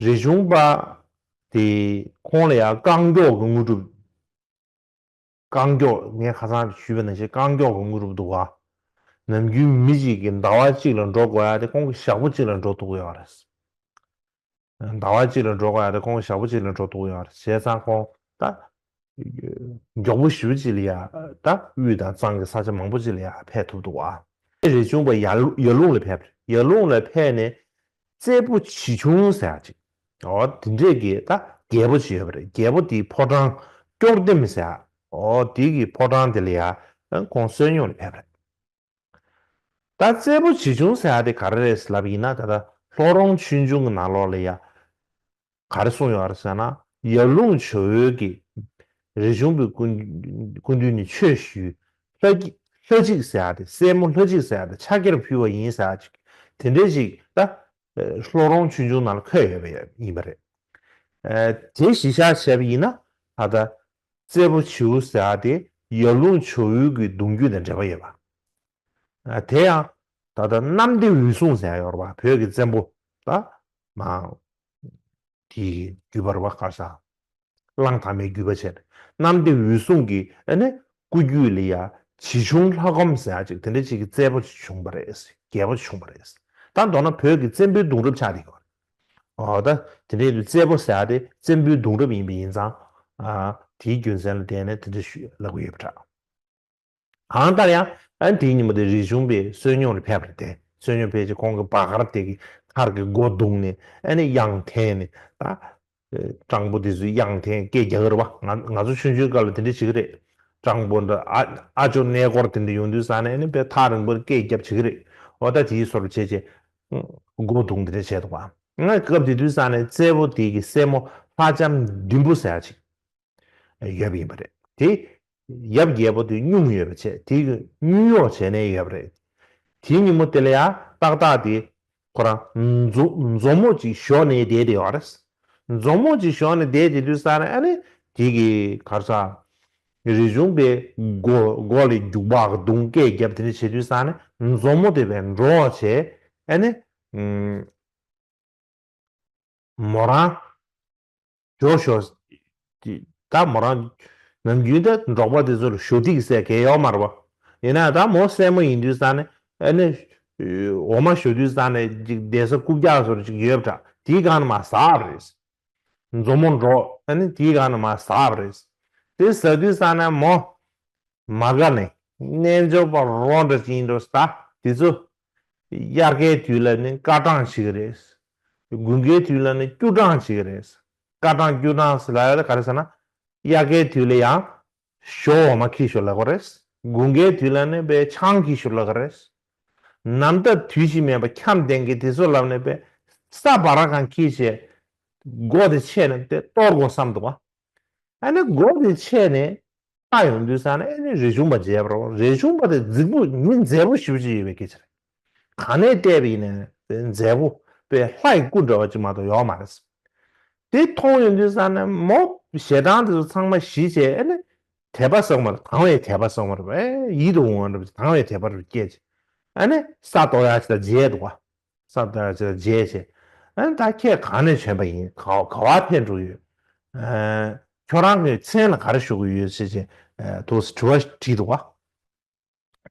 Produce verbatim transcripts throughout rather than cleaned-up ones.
རིག་གཞུང་པ་དེ་ཁོང་ལ་ཡང་རྐང་མགྱོགས་ཀྱི་དངོས་གྲུབ། རྐང་མགྱོགས། ངས་ཁ་སང་ཞུས་པ་ནང་བཞིན་རྐང་མགྱོགས་ཀྱི་དངོས་གྲུབ་འདུག་ག། ནམ་རྒྱུན་མི་གཅིག་གིས་ཟླ་བ་གཅིག་ལ་འགྲོ་དགོས་ཡ་དེ་ཁོང་གིས་ཞག་པོ་གཅིག་ལ་འགྲོ་ཐུབ་ཀྱི་ཡོད་རེད། ཟླ་བ་གཅིག་ལ་འགྲོ་དགོས་ཡ་དེ་ཁོང་གིས་ཞག་པོ་གཅིག་ལ་འགྲོ་ཐུབ་ཀྱི་ཡོད་རེད། བྱས་ཙང་ཁོང་ད་མགྱོགས་པོ་ཞེ་པོ་ཅིག་ལ་ཡ་ད་དབུས་དང་གཙང་གི་ས་ཆ་མང་པོ་ཅིག་ལ་ཡ་ཕེབས་ཐུབ་འདུག་ག། རིག་གཞུང་པ་ཡར་ལུང་ལ་ཕེབས་རེད། ཡར་ལུང་ལ་ཕེབས་ནས་རྩེ་པོ་བྱི་ཆུང་ཟེར་ཡ་ཅིག་འོ་དེ་འདྲས་ཀྱི་ད་རྒྱལ་པོ་ཅིག་ཡོད་པ་རེད། རྒྱལ་པོ་དེའི་ཕོ་བྲང་སྐྱོར་ལྡེམ་ཟེར་ཡ། འོ་དེ་གི་ཕོ་བྲང་དེ་ལ་ཡ་ཁོང་བསོད་སྙོམས་ལ་ཕེབས་རེད། ད་རྩེ་པོ་བྱི་ཆུང་ཟེར་ཡ་དེ་ག་རེ་རེད་ལབ་ཡིན་ན། ད་ལྟ་ལྷོ་རོང་ཆོས་འབྱུང་གི་ནང་ལོགས་ལ་ཡ་ག་རེ་གསུངས་ཡོད་རེད་ཟེར་ན། ཡར་ལུང་ཇོ་བོའི་གི་རིག་གཞུང་པའི་སྐུ་སྐུ་མདུན་ནས་ཆོས་ཞུས། ལྷ་ཅིག་ལྷ་ཅིག་ཟེར་ཡ་དེ་སྲས་མོ་ལྷ་ཅིག་ཟེར་ཡ་དེ་ཕྱག་འཁྱེར་ཕུལ་བ་ཡིན་ཟེར་ཡ་ཅིག་དེ་འདྲས་ཅིག་ད་ལྷོ་རོང་ཆོས་འབྱུང་ནང་ལ་འཁོད་ཡོད་པ་ཡིན་པ་རེད། དེ་གཞི་བཞག་བྱས་པ་ཡིན་ན་ད་ལྟ་རྩེ་པོ་བྱིའུ་ཟེར་ཡ་དེ་ཡར་ལུང་ཇོ་བོའི་གི་གདུང་རྒྱུད་དང་འབྲེལ་བ་ཡོད་པ། དེ་ཡང་ད་ལྟ་གནམ་བདེ་འོད་སྲུང་ཟེར་ཡ་ཡོད་རེད་པ། བོད་ཀྱི་བཙན་པོ་ད་མ་དེའི་རྒྱུད་པ་རེད་པ། ག་རེ་ཟ། གླང་དར་མའི་རྒྱུད་པ་བྱས་ནས་གནམ་བདེ་འོད་སྲུང་གི་ཨ་ནི་སྐུ་རྒྱུད་ལ་ཡ་བྱི་ཆུང་ལྷ་སྒོམ་ཟེར་ཡ་ཅིག་དེ་འདྲ་ཅིག་གི་རྩེ་པོ་ཅིག་བྱུང་བ་རེད། རྒྱལ་པོ་ཅིག་བྱུང་བ་རེད། ད་མདོར་ན་བོད་ཀྱི་བཙན་པོའི་གདུང་རབས་ཆགས་བསྡད་ཡོད་རེད། འོ་ད་དེ་འདྲའི་རྩེ་པོ་ཟེར་ཡ་དེ་བཙན་པོའི་གདུང་རབས་ཡིན་པ་ཡིན་ཙང་། ཨ་དེའི་རྒྱུ་མཚན་ལ་བརྟེན་ནས་དེ་འདྲ་ཞུ་ལབ་ཀྱི་ཡོད་པ་འདྲ། གང་ལྟར་ཡང་ཨ་ནི་དེའི་ཉིན་མོ་དེ་རིག་གཞུང་པས་བསོད་སྙོམས་ལ་ཕེབས་པ་རེད་དེ། བསོད་སྙོམས་ཕེབས་རྗེས་ཁོང་གི་བ་གར་དེ་གི་མཁར་གྱི་སྒོ་བརྡུངས་ནས་ཨ་ནི་གཡང་འཐེན་ནས། ད་སྤྲང་པོ་དེ་ཚོས་གཡང་འཐེན་སྐད་རྒྱག་གི་རེད་པ། ང་ང་ཚོ་ཆུང་ཆུང་སྐབས་ལ་དེ་འདྲ་བྱེད་ཀྱི་རེད། སྤྲང་པོ་འདྲ་ཨ་ཨ་ཅོ་གནས་སྐོར་དེ་འདྲ་ཡོང་དུས་ཙང་ནས་ཨ་ནི་དཔེ་ཐག་རིང་པོར་སྐད་རྒྱབ་བྱེད་ཀྱི་རེད། འོ་ད་དེའི་བཟོ་འདྲ་བྱས་བྱས་སྒོ་བརྡུངས་དེ་འདྲ་བྱས་འདུག་པ། ང་སྐབས་དེ་དུས་ཙང་ནས་རྩེ་པོ་དེ་གི་སྲས་མོ་ལྷ་ལྕམ་བདུན་པོ་ཟེར་ཡ་ཅིག་ཡོད་པ་ཡིན་པ་རེད། དེ་ཡབ་རྒྱལ་པོ་དེ་སྙུང་ཡོད་པ་བྱས། དེ་གི་སྙུང་གཡོག་བྱས་ནས་ཡོད་པ་རེད། དེའི་ཉིན་མོ་དེ་ལ་ཡང་ཏག་ཏག་དེ་ཁོ་རང་མཛོ་མཛོ་མོ་ཅིག་ཞོག་ནས་བསྡད་དེ་ཡོད་རེད། མཛོ་མོ་ཅིག་ཞོག་ནས་བསྡད་དེ་དུས་ཙང་ནས་ཨ་ནི་དེ་གི་ག་རེ་ཟ། རིག་གཞུང་པའི་མགོ་མགོ་ལ་རྒྱུག་པ་གདུང་སྐད་རྒྱབ་དེ་འདྲ་བྱེད་དུས་ཙང་ནས་མཛོ་མོ་དེ་བས་འདྲོག་བྱས་ཨ་ནི། མོ་རང་ཞོ་ཞོ། ད་མོ་རང་ནམ་རྒྱུན་ད་འབྲོག་པ་དེ་ཚོ་ལ་ཞོ་ཐིག་ཟེར་གལ་ཡོད་མ་རེད་པ། ཡིན་ན་ད་མོ་སྲས་མོ་ཡིན་དུས་ཙང་ནས་ཨ་ནི་འོ་མ་ཞོ་དུས་ཙང་ནས་ཅིག་བསྡད་ས་རྐུབ་བཀྱག་བཟོ་འདྲ་ཅིག་ཡོད་པ་འདྲ། དེའི་སྒང་ནས་མར་ཟགས་པ་རེད། མཛོ་མོ་འདྲོག་ཨ་ནི་དེའི་སྒང་ནས་མར་ཟགས་པ་རེད། དེ་ཟགས་དུས་ཙང་ནས་མོ། མ་དགའ་ནས་རྣལ་འབྱོར་པ་རོ་འདྲ་ཅིག་ཡིན་འགྲོ་ས། དེ་ཚོ་དབྱར་ཁའི་དུས་ལ་ནི་སྐར་གྲངས་བྱེད་ཀྱི་རེད། དགུན་ཁའི་དུས་ལ་ནི་སྐྱུར་གྲངས་བྱེད་ཀྱི་རེད། སྐར་གྲངས་སྐྱུར་གྲངས་ཟེར་ལབ་ཡ་ལ་ག་རེ་ཟེར་ན། དབྱར་ཁའི་དུས་ལ་ཡང་ཞོ་འོ་མ་འཁྱེར་ཤོག་ལབ་ཀྱི་རེད། དགུན་ཁའི་དུས་ལ་ནི་དཔེ་ཆང་འཁྱེར་ཤོག་ལབ་ཀྱི་རེད། ནམ་ཟླ་དུས་བཞི་མེད་པ་འཁྱམས་ལྡན་གྱི་དེ་ཚོ་ལབ་ནས་དཔེ་ས་སྦ་ར་གང་འཁྱེར་བྱས་སྒོ་དེ་ཕྱེ་ནས་དེ་གཏོར་དགོས་བསམ་འདུག་པ། ཨ་ནི་སྒོ་དེ་ཕྱེ་ནས་ལྟ་ཡོང་དུས་ཙང་ནས་ཨ་ནི་རས་ཆུང་པ་མཇལ་བ་རེད། རས་ཆུང་པ་དེ་རྫིག་པོ་མི་མཛེས་པོ་ཞེ་པོ་ཅིག་ཡོད་པའི་སྐད་ཆ་རེད། ག་ནས་བལྟས་པ་ཡིན་ནའི་མཛེས་པོ་དཔེ་ལྷའི་སྐུ་འདྲ་བ་ཅིག་མ་གཏོགས་ཡོད་མ་རེད། དེ་མཐོང་ཡོང་དུས་ཙང་ནས་མོ་ཞེ་སྡང་དེ་ཚོ་ཚང་མ་ཞི་བྱས་ཨ་ནི་དད་པ་བསགས་མ་རེད། དང་བའི་དད་པ་བསགས་མ་རེད། ཨེ་ཡིད་དུ་འོང་བ་འདྲ་བ་ཅིག་དང་བའི་དད་པ་རུ་སྐྱེས་བྱས་ཨ་ནི་ས་གཏོར་ཡག་ཅིག་ལ་མཇལ་འདུག་པ། ས་གཏོར་ཡག་ཅིག་ལ་མཇལ་བྱས། ཨ་ནི་ད་ཁྱེད་གང་ནས་བྱོན་པ་ཡིན། ག་ག་བ་ཕེབས་འགྲོ་ཡོད། ཨ་ཁྱོད་རང་གི་མཚན་ལ་ག་རེ་ཞུ་གི་ཡོད་ཟེར་བྱས་ཨ་དུ་དྲི་བ་དྲིས་འདུག་པ།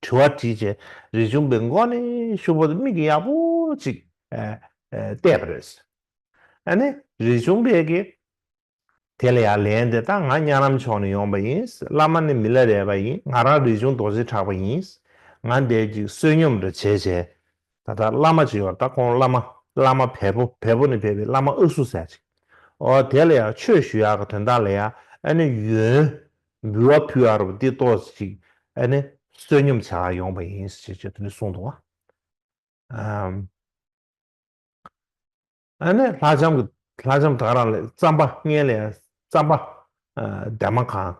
དྲི་བ་དྲིས་བྱས་རས་ཆུང་པས་མགོ་ནས་ཤུགས་པོ་མིག་གིས་ཡག་པོ་ཅིག་ཨ་ཨ་བལྟས་པ་རེད། ཨ་ནི་རས་ཆུང་པས་ཀྱིས། དེ་ལ་ཡང་ལན་དེ། ད་ང་གཉའ་ལམ་ཕྱོགས་ནས་ཡོང་པ་ཡིན། བླ་མ་ནི་མི་ལ་རས་པ་ཡིན། ང་རང་རས་ཆུང་རྡོ་རྗེ་གྲགས་པ་ཡིན། ང་འདིར་ཅིག་བསོད་སྙོམས་འདྲ་བྱས་བྱས། ད་ལྟ་བླ་མ་ཅིག་ཡོད་རེད། ད་ཁོང་བླ་མ་བླ་མ་བལ་པོ་བལ་པོ་ནས་ཕེབས་པའི་བླ་མ་ཨུ་སུ་ཟེར་ཅིག་འོ་དེ་ལ་ཡང་ཆོས་ཞུ་ཡག་གི་དོན་དག་ལ་ཡང་ཨ་ནི་ཡོན་འབུལ་བ་ཕུལ་ཡག་རེད་པ། འདི་ཏོག་ཙམ་ཅིག་ཨ་ནི་བསོད་སྙོམས་བྱ་ག་ཡོང་པ་ཡིན་ཟེར་ཅིག་དེ་འདྲ་གསུངས་འདུག་པ། ཨ་ནི་ལྷ་ལྕམ་གྱི་ལྷ་ལྕམ་ད་ག་རང་ལ་རྩམ་པ་སྔོན་ལ་ཡང་རྩམ་པ་ཨ་འདན་མ་གང་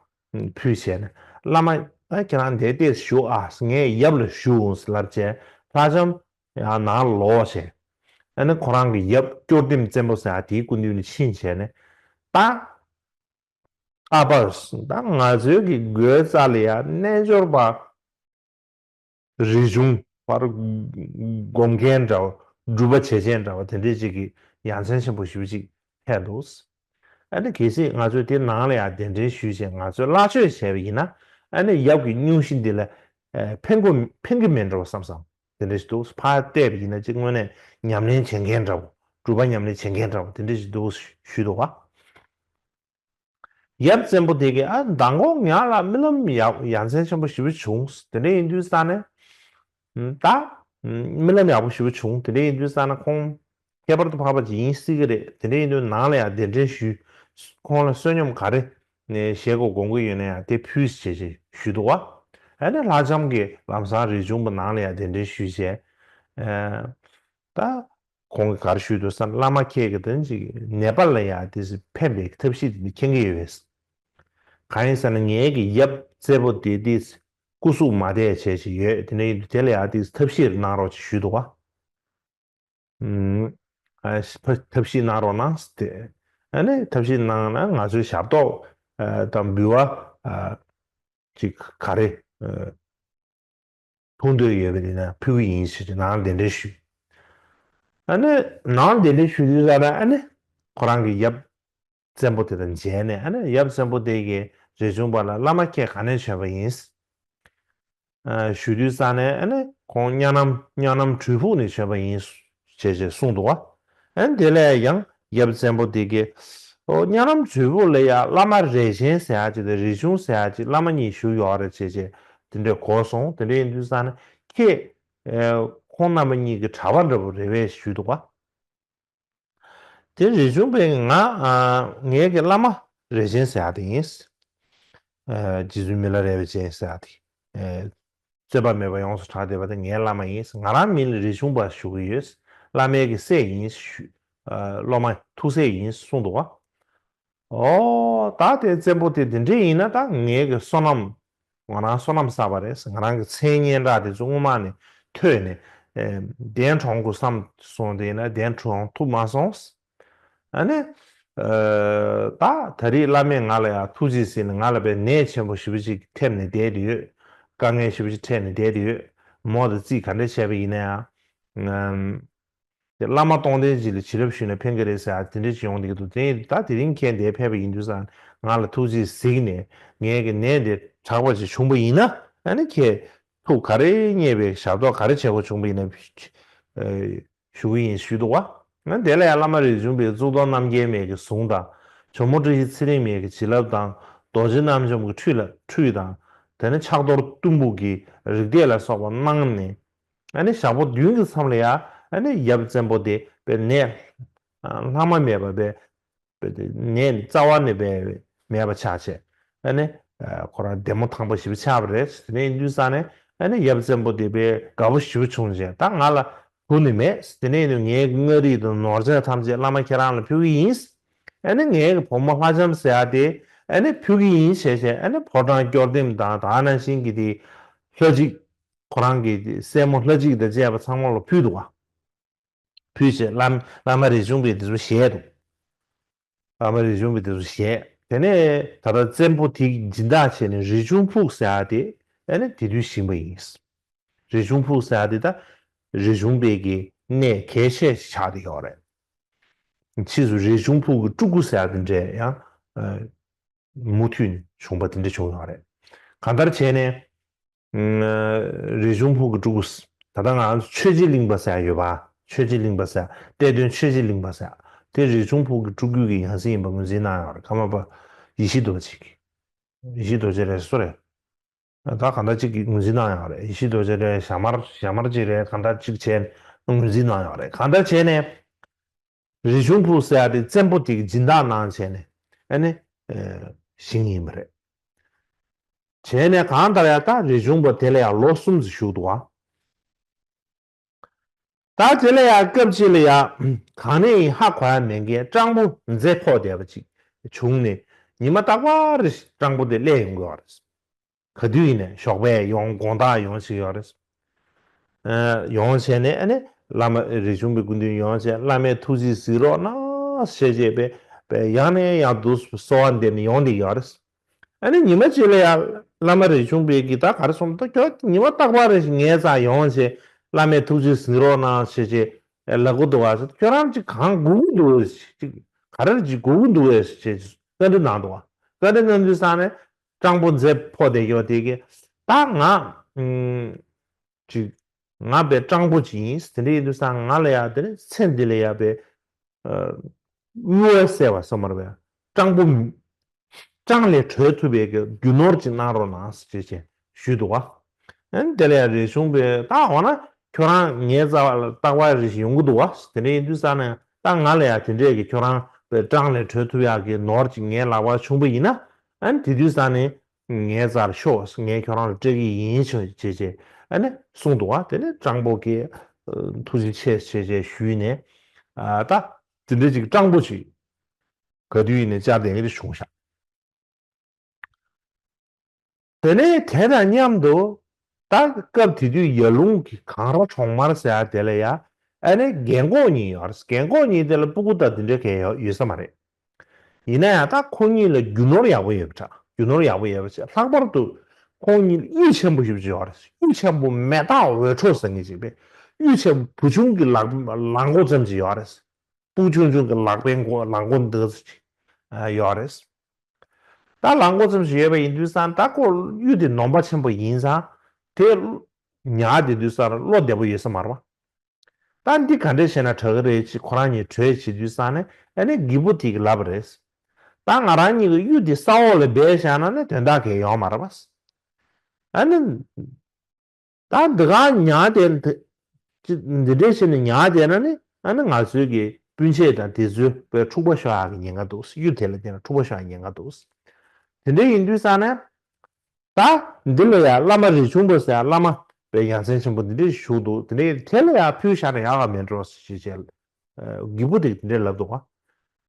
ཕུལ་བྱས་ནས། བླ་མ་ཨ་ཁྱེད་རང་འདིར་ཏོག་ཙམ་བཞུགས་ཨ། ངས་ཡབ་ལ་ཞུ་འོང་ཟེར་ལབ་བྱས་ལྷ་ལྕམ་ཡང་ནང་ལོག་བྱས། ཨ་ནི་ཁོ་རང་གི་ཡབ་སྐྱོར་ལྡེམ་བཙན་པོ་ཟེར་ཡག་དེའི་སྐུ་མདུན་ལ་ཕྱིན་བྱས་ནས་ད། ཨ་ཕ། ད་ང་ཚོའི་གི་སྒོའི་རྩ་ལ་ཡ་རྣལ་འབྱོར་པ། རས་ཆུང་པར་སྒོམ་མཁན་འདྲ་བ། སྒྲུབ་པ་བྱེད་མཁན་འདྲ་བ་དེ་འདྲས་ཅིག་གི་ཡ་མཚན་ཆེན་པོ་ཞེ་པོ་ཅིག་ ཕེབས་འདུག་ཨ་ནི་གལ་སྲིད་ང་ཚོས་དེ་ནང་ལ་ཡང་གདན་འདྲེན་ཞུས་བྱས་ང་ཚོས་སླར་བཅོས་བྱས་པ་ཡིན་ན། ཨ་ནི་ཡབ་ཀྱི་སྙུང་གཞི་འདི་ལ་ཨ་ཕན་གོ་ཕན་གྱི་མེད་འགྲོ་བསམ་བསམ་དེ་འདྲ་ཞིག་འདུག་ཕར་བལྟས་པ་ཡིན་ན་ཅིག་དངོས་གནས་ཉམས་ལེན་བྱེད་མཁན་འདྲ་བོ། སྒྲུབ་པ་ཉམས་ལེན་བྱེད་མཁན་འདྲ་བོ་དེ་འདྲ་ཞིག་འདུག་ཞུས་འདུག་ག་ཡབ་བཙན་པོ་དེ་གིས་ཨ་མདང་དགོང་ང་ལ་རྨི་ལམ་ཡག་ཡ་མཚན་ཆེན་པོ་ཞེ་པོ་བྱུང་། དེ་འདྲ་ཡིན་དུས་ཙང་ནས་ད་རྨི་ལམ་ཡག་པོ་ཞེ་པོ་བྱུང་། དེ་འདྲ་ཡིན་དུས་ཙང་ན་ཁོང་ཁྱད་པར་དུ་འཕགས་པ་ཅིག་ཡིན་སྲིད་ཀྱི་རེད། དེ་འདྲ་ཡིན་དུས་ནང་ལ་ཡང་གདན་འདྲེན་ཞུས། ཁོང་ལ་བསོད་སྙོམས་ག་རེ་ནས་བཞེས་དགོས་དགོངས་ཀྱི་ཡོད་ན་ཡང་དེ་ཕུལ་ཞེས་ཞེས་ཞུས་འདུག་བ། ཨ་ནི་ལྷ་ལྕམ་གྱིས་ལམ་སང་རས་ཆུང་པ་ནང་ལ་ཡང་གདན་འདྲེན་ཞུས་བྱས། ཨ་ད། ཁོང་གིས་ག་རེ་ཞུས་འདུག་ཟེར་ན། བླ་མ་ཁྱེད་ཀྱིས་དོན་གཅིག་ནད་པ་ལ་ཡང་དེ་ཕན་པའི་ཐབས་ཤེས་དེ་མཁྱེན་གྱི་ཡོད་པས། གང་ཡིན་ཟེར་ན་ངའི་གི་ཡབ་བཙན་པོ་དེ་དེ་སྐུ་གཟུགས་མ་བདེ་བྱས་ཤིག་ཡོད། དེ་འདྲ་ཡིན་དུས་དེ་ལ་ཡང་དེ་ཐབས་ཤེས་གནང་རོགས་ཅེས་ཞུས་འདུག་བ། ཨུམ། ཨ་ཕ་ཐབས་ཤེས་གནང་རོགས་གནང་ཟེར་ཏེ། ཨ་ནི་ཐབས་ཤེས་གནང་ན་ང་ཚོའི་ཞབས་ཏོག་ཨ་དང་འབུལ་བ་ཨ་ཅིག་ག་རེ་ཨ། མཐོང་འདོད་ཡོད་པ་ཡིན་ན་ཕུལ་གྱི་ཡིན་ཞེས་ནང་གདན་འདྲེན་ཞུས། ཨ་ནི་ནང་གདན་འདྲེན་ཞུ་དུས་ཙམ་ལ་ཨ་ནི་ཁོ་རང་གི་ཡབ་བཙན་པོ་དེ་དང་མཇལ་ནས། ཨ་ནི་ཡབ་བཙན་པོ་དེ་གིས་རས་ཆུང་པ་ལ་བླ་མ་ཁྱེད་ག་ནས་བྱོན་པ་ཡིན། ཨ་ཞུ་དུས་ཙམ་ནས་ཨ་ནི་ཁོང་གཉའ་ནམ་གཉའ་ནམ་གྲུལ་ཕུག་ནས་བྱོན་པ་ཡིན་ཞེས་ཞེས་གསུངས་འདུག་བ། ཨ་ནི་དེ་ལས་ཡང་ཡབ་བཙན་པོ་དེ་གིས་ཨོ་གཉའ་ནམ་གྲུལ་ཕུག་ལ་ཡང་བླ་མ་རས་ཆེན་ཟེར་ཡག་ཅིག་དང་རས་ཆུང་ཟེར་ཡག་ཅིག་བླ་མ་གཉིས་བཞུགས་ཡོད་རེད་ཅེས་ཅེས་དེ་འདྲས་གོ་སོང་། དེ་འདྲས་ཡིན་དུས་ཙང་ནས་ཁྱེད་ཨེ་ཁོང་རྣམ་པ་གཉིས་ཀྱི་གྲྭ་པ་འདྲ་པོ་རེད་པས་ཞུས་འདུག་ག་དེ་རས་ཆུང་པས་ང་ཨ་ངའི་གི་བླ་མ་རས་ཆེན་ཟེར་ཡག་དེ་ཡིན། ཨ་རྗེ་བཙུན་མི་ལ་རས་པའི་སྤྱན་ཟེར་ཡག་དེ། ཨ་རྩོད་པ་མེད་པ་ཡོངས་སུ་གྲགས་བསྡད་པ་དེ་ངའི་བླ་མ་ཡིན། ང་རང་མིང་ལ་རས་ཆུང་པ་ཞུ་གི་ཡོད། བླ་མའི་གི་སྲས་ཡིན་ཞུ། ཨ་སློབ་མ་ཐུགས་སྲས་ཡིན་གསུངས་འདུག་ག་ཨོ་ད་དེ་བཙན་པོ་དེ་དེ་འདྲས་ཡིན་ན་ད་ངའི་གི་བསོད་ནམས། ང་རང་བསོད་ནམས་བསགས་པ་རེད། ང་རང་གི་མཚན་སྙན་གྲགས་དེ་ཚོ་སྔོན་མ་ནས་ཐོས་ནས་ཨེ་གདན་དྲོངས་དགོས་བསམ་སོང་། དེ་ཡིན་ན་གདན་དྲོངས་ཐུབ་མ་སོང་། ཨ་ནི། ཨ་ད་ད་རེས་བླ་མས་ང་ལ་ཡང་ཐུགས་རྗེས་གཟིགས་ནས་ང་ལ་དཔེ་ནད་ཆེན་པོ་ཞེ་པོ་ཅིག་ཐེབས་ནས་བསྡད་དེ་ཡོད། དཀའ་ངལ་ཞེ་པོ་ཅིག་འཕྲད་ནས་བསྡད་དེ་ཡོད། མོ་དང་རྩིས་ག་འདྲ་བྱས་པ་ཡིན་ན་ཡང་། ཨམ། དེ་བླ་མ་སྟོང་ལྡན་ཅིག་ལ་བྱིན་རླབས་ཞུས་ན་ཕན་གི་རེད་ཟེར་ཡ་དེ་འདྲ་ཅིག་ཡོང་བསྡད་ཀྱི་འདུག་དེ་ཡིན་ད་དེ་རིང་ཁྱེད་འདིར་ཕེབས་པ་ཡིན་དུས་ཙང་ང་ལ་ཐུགས་རྗེས་གཟིགས་ནས་ངའི་གི་ནད་འདི་དྲག་པ་ཅིག་བྱུང་པ་ཡིན་ན། ཨ་ནི་ཁྱེད་ཐུགས་ག་རེ་མཉེས་པའི་ཞབས་ཏོག་ག་རེ་བྱེད་དགོས་བྱུང་པ་ཡིན་ན། ཨ། ཞུ་གི་ཡིན་ཞུས་འདུག་བ། ང་དེ་ལ་ཡང་བླ་མ་རིག་འཛིན་པའི་གཙུག་ཏོར་རྣམ་རྒྱལ་མའི་གི་གཟུངས་དང་། ཇོ་མོ་བཀྲ་ཤིས་ཚེ་རིང་མའི་གི་བྱིན་རླབས་དང་། རྡོ་རྗེ་རྣམ་འཇོམས་ཀྱི་ཁྲུས་ལ་ཁྲུས་དང་། དེ་ནས་ཕྱག་རྡོར་གཏུམ་པོ་གི་རིག་གཏད་ལ་སོགས་པ་གནང་ནས། ཨ་ནི་ཞག་པོ་བདུན་གྱི་མཚམས་ལ་ཡང་ཨ་ནི་ཡབ་བཙན་པོ་དེ་དཔེ་ནད་ལྷག་མ་མེད་པ་དཔེ། དཔེ་དེ་ནད་རྩ་བ་ནས་དཔེ་མེད་པ་ཆགས་བྱས། ཨ་ནི་ཁོ་རང་བདེ་མོ་ཐང་པོ་ཞེ་པོ་ཆགས་པ་རེད། དེ་ནས་ཡིན་དུས་ཙང་ནས་ཨ་ནི་ཡབ་བཙན་པོ་དེ་དཔེ་དགའ་པོ་ཞེ་པོ་བྱུང་བྱས། ད་ང་ལ་དགོས་ནི་མེད། དེ་ནས་ཡིན་དུས་ངའི་མངའ་རིས་དང་ནོར་རྫས་ཐམས་ཅད་བླ་མ་ཁྱེད་རང་ལ་ཕུལ་གི་ཡིན། ཨ་ནི་ངའི་བུ་མོ་ལྷ་ལྕམ་ཟེར་ཡ་དེ་ཨ་ནི་ཕུལ་གི་ཡིན་ཞེས་བྱས། ཨ་ནི་ཕོ་བྲང་སྐྱོར་ལྡེམ་དང་དེ་ནང་བཞིན་གྱི་དེ་ལྷ་གཅིག་ཁོ་རང་གི་སྲས་མོ་ལྷ་གཅིག་དང་བཅས་པ་ཚང་མ་ལ་ཕུལ་འདུག་བ། ཕུལ་བྱས་བླ་བླ་མ་རས་ཆུང་པས་དེ་ཚོ་བཞེས་འདུག་བླ་མ་རས་ཆུང་པས་དེ་ཚོ་བཞེས། དེ་ནས་ད་ལྟ་བཙན་པོ་དེ་སྦྱིན་བདག་བྱས་ནས་རས་ཆུང་ཕུག་ཟེར་ཡ་དེ་ཨ་ནི་དེ་དུས་བཞེངས་པ་ཡིན། རས་ཆུང་ཕུག་ཟེར་ཡ་དེ་ད་རས་ཆུང་པའི་གི་གནས་གལ་ཆེ་ཆགས་བསྡད་ཡོད་རེད། ཕྱིས་སུ་རས་ཆུང་ཕུག་གི་སྤྲུལ་སྐུ་ཟེར་ཡ་དེ་འདྲས་ཡང་། མུ་མཐུད་ནས་བྱུང་པ་དེ་འདྲ་བྱུང་ཡོད་རེད། གང་ལྟར་བྱས་ནས། ཨ་རས་ཆུང་ཕུག་གི་སྤྲུལ་སྐུ། ད་ལྟ་ང་ཚོ་ཆོས་རྗེ་གླིང་པ་ཟེར་ཡ་ཡོད་པ། ཆོས་རྗེ་གླིང་པ་ཟེར་ཡ། གཏེར་སྟོན་ཆོས་རྗེ་གླིང་པ་ཟེར་ཡ། དེ་རས་ཆུང་ཕུག་གི་སྤྲུལ་སྐུ་གི་ཡང་སྲིད་ཡིན་པ་ངོས་འཛིན་གནང་ཡོད་རེད། ཀརྨ་པ་ཡེ་ཤེས་རྡོ་རྗེ་གིས། ཡེ་ཤེས་རྡོ་རྗེ་རེད་སུ་རེད། ད་གང་ལྟར་གཅིག་གིས་ངོས་འཛིན་གནང་ཡོད་རེད། ཡེ་ཤེས་རྡོ་རྗེ་རེད། ཞྭ་དམར་ཞྭ་དམར་གཅིག་རེད། གང་ལྟར་གཅིག་བྱས་ནས་ངོས་འཛིན་གནང་ཡོད་རེད། གང་ལྟར་བྱས་ནས། རས་ཆུང་ཕུག་ཟེར་ཡ་དེ་བཙན་པོ་དེ་གི་སྦྱིན་བདག་གནང་བྱས་ནས་ཨ་ནི་ཨེ་བཞེངས་ཡིན་པ་རེད། བྱས་ནས་གང་ལྟར་ཡ་ད་རས་ཆུང་པ་དེ་ལ་ཡང་ལོ་གསུམ་ཙམ་བཞུགས་འདུག་བ། ད་དེ་ལ་ཡང་སྐབས་གཅིག་ལ་ཡང་གང་ནས་ཡིན་ཧ་གོ་ཡ་མེད་མཁན་སྤྲང་པོ་མཛེ་ཕོག་བསྡད་པ་ཅིག་བྱུང་ནས་ཉི་མ་རྟག་པར་སྤྲང་པོ་དེ་སླེབས་ཡོང་གི་ཡོད་རེད། ག་དུས་ཡིན་ནའི་ཞོགས་པའི་ཡོང་དགོང་དག་ཡོང་བྱེད་ཀྱི་ཡོད་རེད། ཨ་ཡོང་བྱས་ནས་ཨ་ནི་བླ་མ་རས་ཆུང་པའི་སྐུ་མདུན་ཡོང་བྱས་བླ་མའི་ཐུགས་རྗེས་གཟིགས་རོགས་གནང་ཞེས་བྱས་པས་པས་ཡང་ནས་ཡང་དུ་གསོལ་བ་འདེབས་ནས་ཡོང་བསྡད་ཀྱི་ཡོད་རེད། ཨ་ནི་ཉི་མ་གཅིག་ལ་ཡང་བླ་མ་རས་ཆུང་པས་ཀྱིས་ད་ག་རེ་གསུངས། ད་ཁྱོད་ཉི་མ་རྟག་པར་རེ་ཞིག་ངའི་རྩར་ཡོང་བྱས་བླ་མའི་ཐུགས་རྗེས་གཟིགས་རོགས་གནང་ཞེས་བྱས་ལབ་ཀྱི་འདུག་བ། ཁྱོད་རང་ཅིག་གང་སྒུག་གི་འདུག་ཅིག་ག་རེ་ཅིག་དགོས་ཀྱི་འདུག་གས་ཞེས་བཀའ་འདྲི་གནང་འདུག་བ། བཀའ་འདྲི་གནང་དུས་ཙང་ནས་སྤྲང་པོ་མཛེ་ཕོ་དེ་གིས་དེ་གིས་ད་ང་ཨུམ་ཅིག་ང་པའི་སྤྲང་པོ་ཅིག་ཡིན། དེ་འདྲ་ཡིན་དུས་ཙང་ང་ལ་ཡ་དེ་ནས་ཚེ་འདི་ལ་ཡ་པའི་ཨ་དབུལ་བ་སེལ་བ་སོ་མར་བའི་སྤྲང་པོ་སྤྲང་ལས་གྲོལ་ཐུབ་པའི་གི་རྒྱུ་ནོར་ཅིག་གནང་རོགས་གནང་ཞེས་བྱས་ཞུས་འདུག་བ། ཨ་ནི་དེ་ལ་ཡང་རས་ཆུང་པས་ད་འོ་ན་ཁྱོད་རང་ངའི་རྩ་བ་ལ་རྟག་པར་རེ་ཞིག་ཡོང་གི་འདུག་བ། དེ་འདྲ་ཡིན་དུས་ཙང་ནས་ད་ང་ལ་ཡང་དེ་འདྲས་ཀྱི་ཁྱོད་རང་པའི་སྤྲང་ལས་གྲོལ་ཐུབ་ཡག་གི་ནོར་ཅིག་ངའི་ལག་པར་བྱུང་པ་ཡིན་ན། ཨ་ནི་དེ་དུས་ཙང་ནས་ངའི་རྩར་ཤོག་ངས་ཁྱོད་རང་ལ་སྤྲད་ཀྱི་ཡིན་ཞེས་བྱས་བྱས་ཨ་ནི་གསུངས་འདུག་བ། དེ་ནས་སྤྲང་པོ་གིས་ཐུགས་རྗེ་ཆེ་ཞེས་བྱས་ཞུས་ནས་ད་དེ་འདྲས་ཅིག་སྤྲང་པོ་ཅིག་ག་དུས་ཡིན་ནས་བཅར་བསྡད་མཁན་དེ་བྱུང་ཤག་དེ་ནས་དེ་དང་མཉམ་དུ་ད་སྐབས་དེ་དུས་ཡར་ཀླུང་གི་གངས་ར་གྲོང་དམར་ཟེར་ཡ་དེ་ལ་ཡ་ཨ་ནི་རྒན་གོག་གཉིས་ཡོད་རེད། རྒན་གོག་གཉིས་དེ་ལ་སྤུ་གུ་དང་དེ་འདྲ་གས་ཡོད་ཡོད་ས་མ་རེད། ཡིན་ན་ཡང་ད་ཁོང་གཉིས་ལ་རྒྱུ་ནོར་ཡག་པོ་ཡོད་པ་འདྲ། རྒྱུ་ནོར་ཡག་པོ་ཡོད་པ་ཅིག་ལྷག་པར་དུ་ཁོང་གཉིས་ལ་གཡུ་ཆེན་པོ་ཞེ་པོ་ཅིག་ཡོད་རེད། གཡུ་ཆེན་པོ་མེ་སྟག་འོད་འཕྲོ་ཟེར་མཁན་ཅིག་པས། གཡུ་ཆེན་པོ་བུ་ཆུང་གི་ལག་ལག་མགོ་ཙམ་ཅིག་ཡོད་རེད། སྤུ་གུ་ཆུང་ཆུང་གི་ལག་པའི་མགོ་ལག་མགོ་འདི་ཙམ་ཅིག་ཡོད་རེད། ད་ལག་མགོ་ཙམ་ཞིག་ཡོད་པ་ཡིན་དུས་ཙང་ད་ཁོ་གཡུ་དེ་ནོམ་པ་ཆེན་པོ་ཡིན་ཙང་དེ་ཉར་བསྡད་དུས་ཙང་བློ་བདེ་པོ་ཡོད་ས་མ་རེད་པ། ད་འདི་ག་འདྲས་བྱས་ན་དྲག་གི་རེད་ཅེས་ཁོ་རང་གཉིས་གྲོས་བྱེད་དུས་ཙང་ནས་ཨ་ནི་རྒད་པོ་དེ་གིས་ལབ་པ་རེད། ད་ང་རང་གཉིས་ཀྱིས་གཡུ་དེ་ས་འོག་ལ་སྦས་བཞག་ན་ནི་དོན་དག་གང་ཡང་ཡོད་མ་རེད་པ། ཨ་ནི། ད་འདི་ག་ཉར་བསྡད་འདི་འདྲའི་བྱས་ནས་ཉར་བསྡད་ན་ནི་ཨ་ནི་ང་ཚོའི་གི་སྤུན་མཆེད་དང་དེ་ཚོའི་པའི་འཁྲུག་པ་ཤོར་ཡག་གི་ཉེན་ཁ་འདུག་གཡུ་དེ་ལ་བརྟེན་ནས་འཁྲུག་པ་ཤོར་ཡག་ཉེན་ཁ་འདུག་དེ་འདྲ་ཡིན་དུས་ཙང་ནས་ད་འདི་ལ་ཡང་བླ་མ་རས་ཆུང་པ་ཟེར་ཡག་བླ་མ་པའི་ཡ་མཚན་ཆེན་པོ་འདི་འདྲ་བཞུགས་འདུག་དེ་འདྲ་དེ་ལ་ཡང་ཕུལ་བཞག་ན་ཡག་ག་མེད་འགྲོ་ཞེས་བྱས། རྒད་པོ་དེ་དེ་འདྲ་ལབ་འདུག་ག་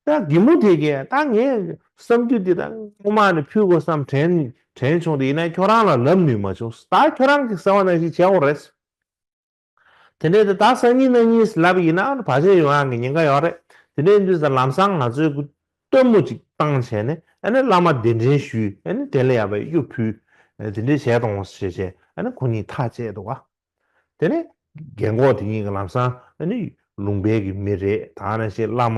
ད་རྒན་མོ་དེ་གས་ད་ངས་བསམ་རྒྱུ་འདི་ད་སྔོན་མ་ནས་ཕུལ་དགོས་བསམ་དྲན་དྲན་བྱུང་དེ་ཡིན་ན་ཁྱོད་རང་ལ་ལབ་ནུས་མ་བྱུང་། ད་ཁྱོད་རང་གིས་ཟེར་བ་ནང་བཞིན་བྱས་འོ་རེད། དེ་འདྲས་དེ་ད་སང་ཉིན་གནངས་ཉིན་ལབ་ཡིན་ན་བར་ཆད་ཡོང་ཡག་གི་ཉེན་ཁ་ཡོད་རེད། དེ་འདྲས་ཡིན་དུས་ད་ལམ་སང་ང་ཚོས་སྟོན་མོ་ཅིག་བཏང་བྱས་ནས་ཨ་ནི་བླ་མ་གདན་འདྲེན་ཞུས། ཨ་ནི་དེ་ལ་ཡག་པའི་གཡུ་ཕུལ། དེ་འདྲས་བྱས་དང་ཞེས་བྱས་ཨ་ནི་ཁོ་གཉིས་ཐག་བཅད་འདུག་ག་དེ་ནས་རྒན་གོག་དེ་གཉིས་ཀྱིས་ལམ་སང་ཨ་ནི་ལུང་པའི་གི་མི་རེད། ད་ནང་བཞིན་བླ་མ་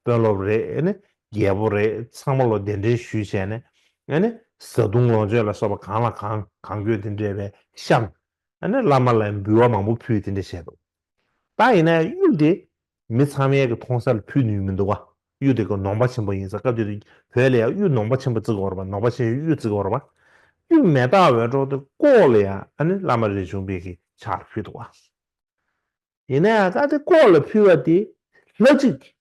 དཔོན་སློབ་རེད། ཨ་ནི་རྒྱལ་པོ་རེད། ཚང་མ་ལོ་གདན་འདྲེན་ཞུས་བྱས་ནས་ཨ་ནི་བཟའ་བཏུང་ལོངས་སྤྱོད་ལ་སོགས་པ་གང་ལ་གང་གང་དགོས་དེ་འདྲས་པའི་བཤམས། ཨ་ནི་བླ་མ་ལ་འབུལ་བ་མང་པོ་ཕུལ་དེ་འདྲས་བྱས་འདུག་ད་ཡིན་ན་གཡུ་དེ་མི་ཚང་མའི་གི་མཐོང་སར་ཕུལ་ནུས་མི་འདུག་ག་གཡུ་དེ་གི་ནོམ་པ་ཆེན་པོ་ཡིན་ཙང་། སྐབས་དེ་དུས་བོད་ལ་ཡང་གཡུ་ནོམ་པ་ཆེན་པོ་བརྩི་གི་ཡོད་རེད་པ། ནོམ་པ་ཆེ་ཤོས་གཡུ་བརྩི་གི་ཡོད་རེད་པ། གཡུ་མེ་སྟག་འོད་འཕྲོ་དེ་ལྐོག་ལ་ཡང་ཨ་ནི་བླ་མ་རས་ཆུང་པའི་གི་ཕྱག་ལ་ཕུལ་འདུག་ག་ཡིན་ན་ཡང་ད་དེ་ལྐོག་ལ་ཕུལ་བ་དེ་ལྷ་གཅིག་གིས།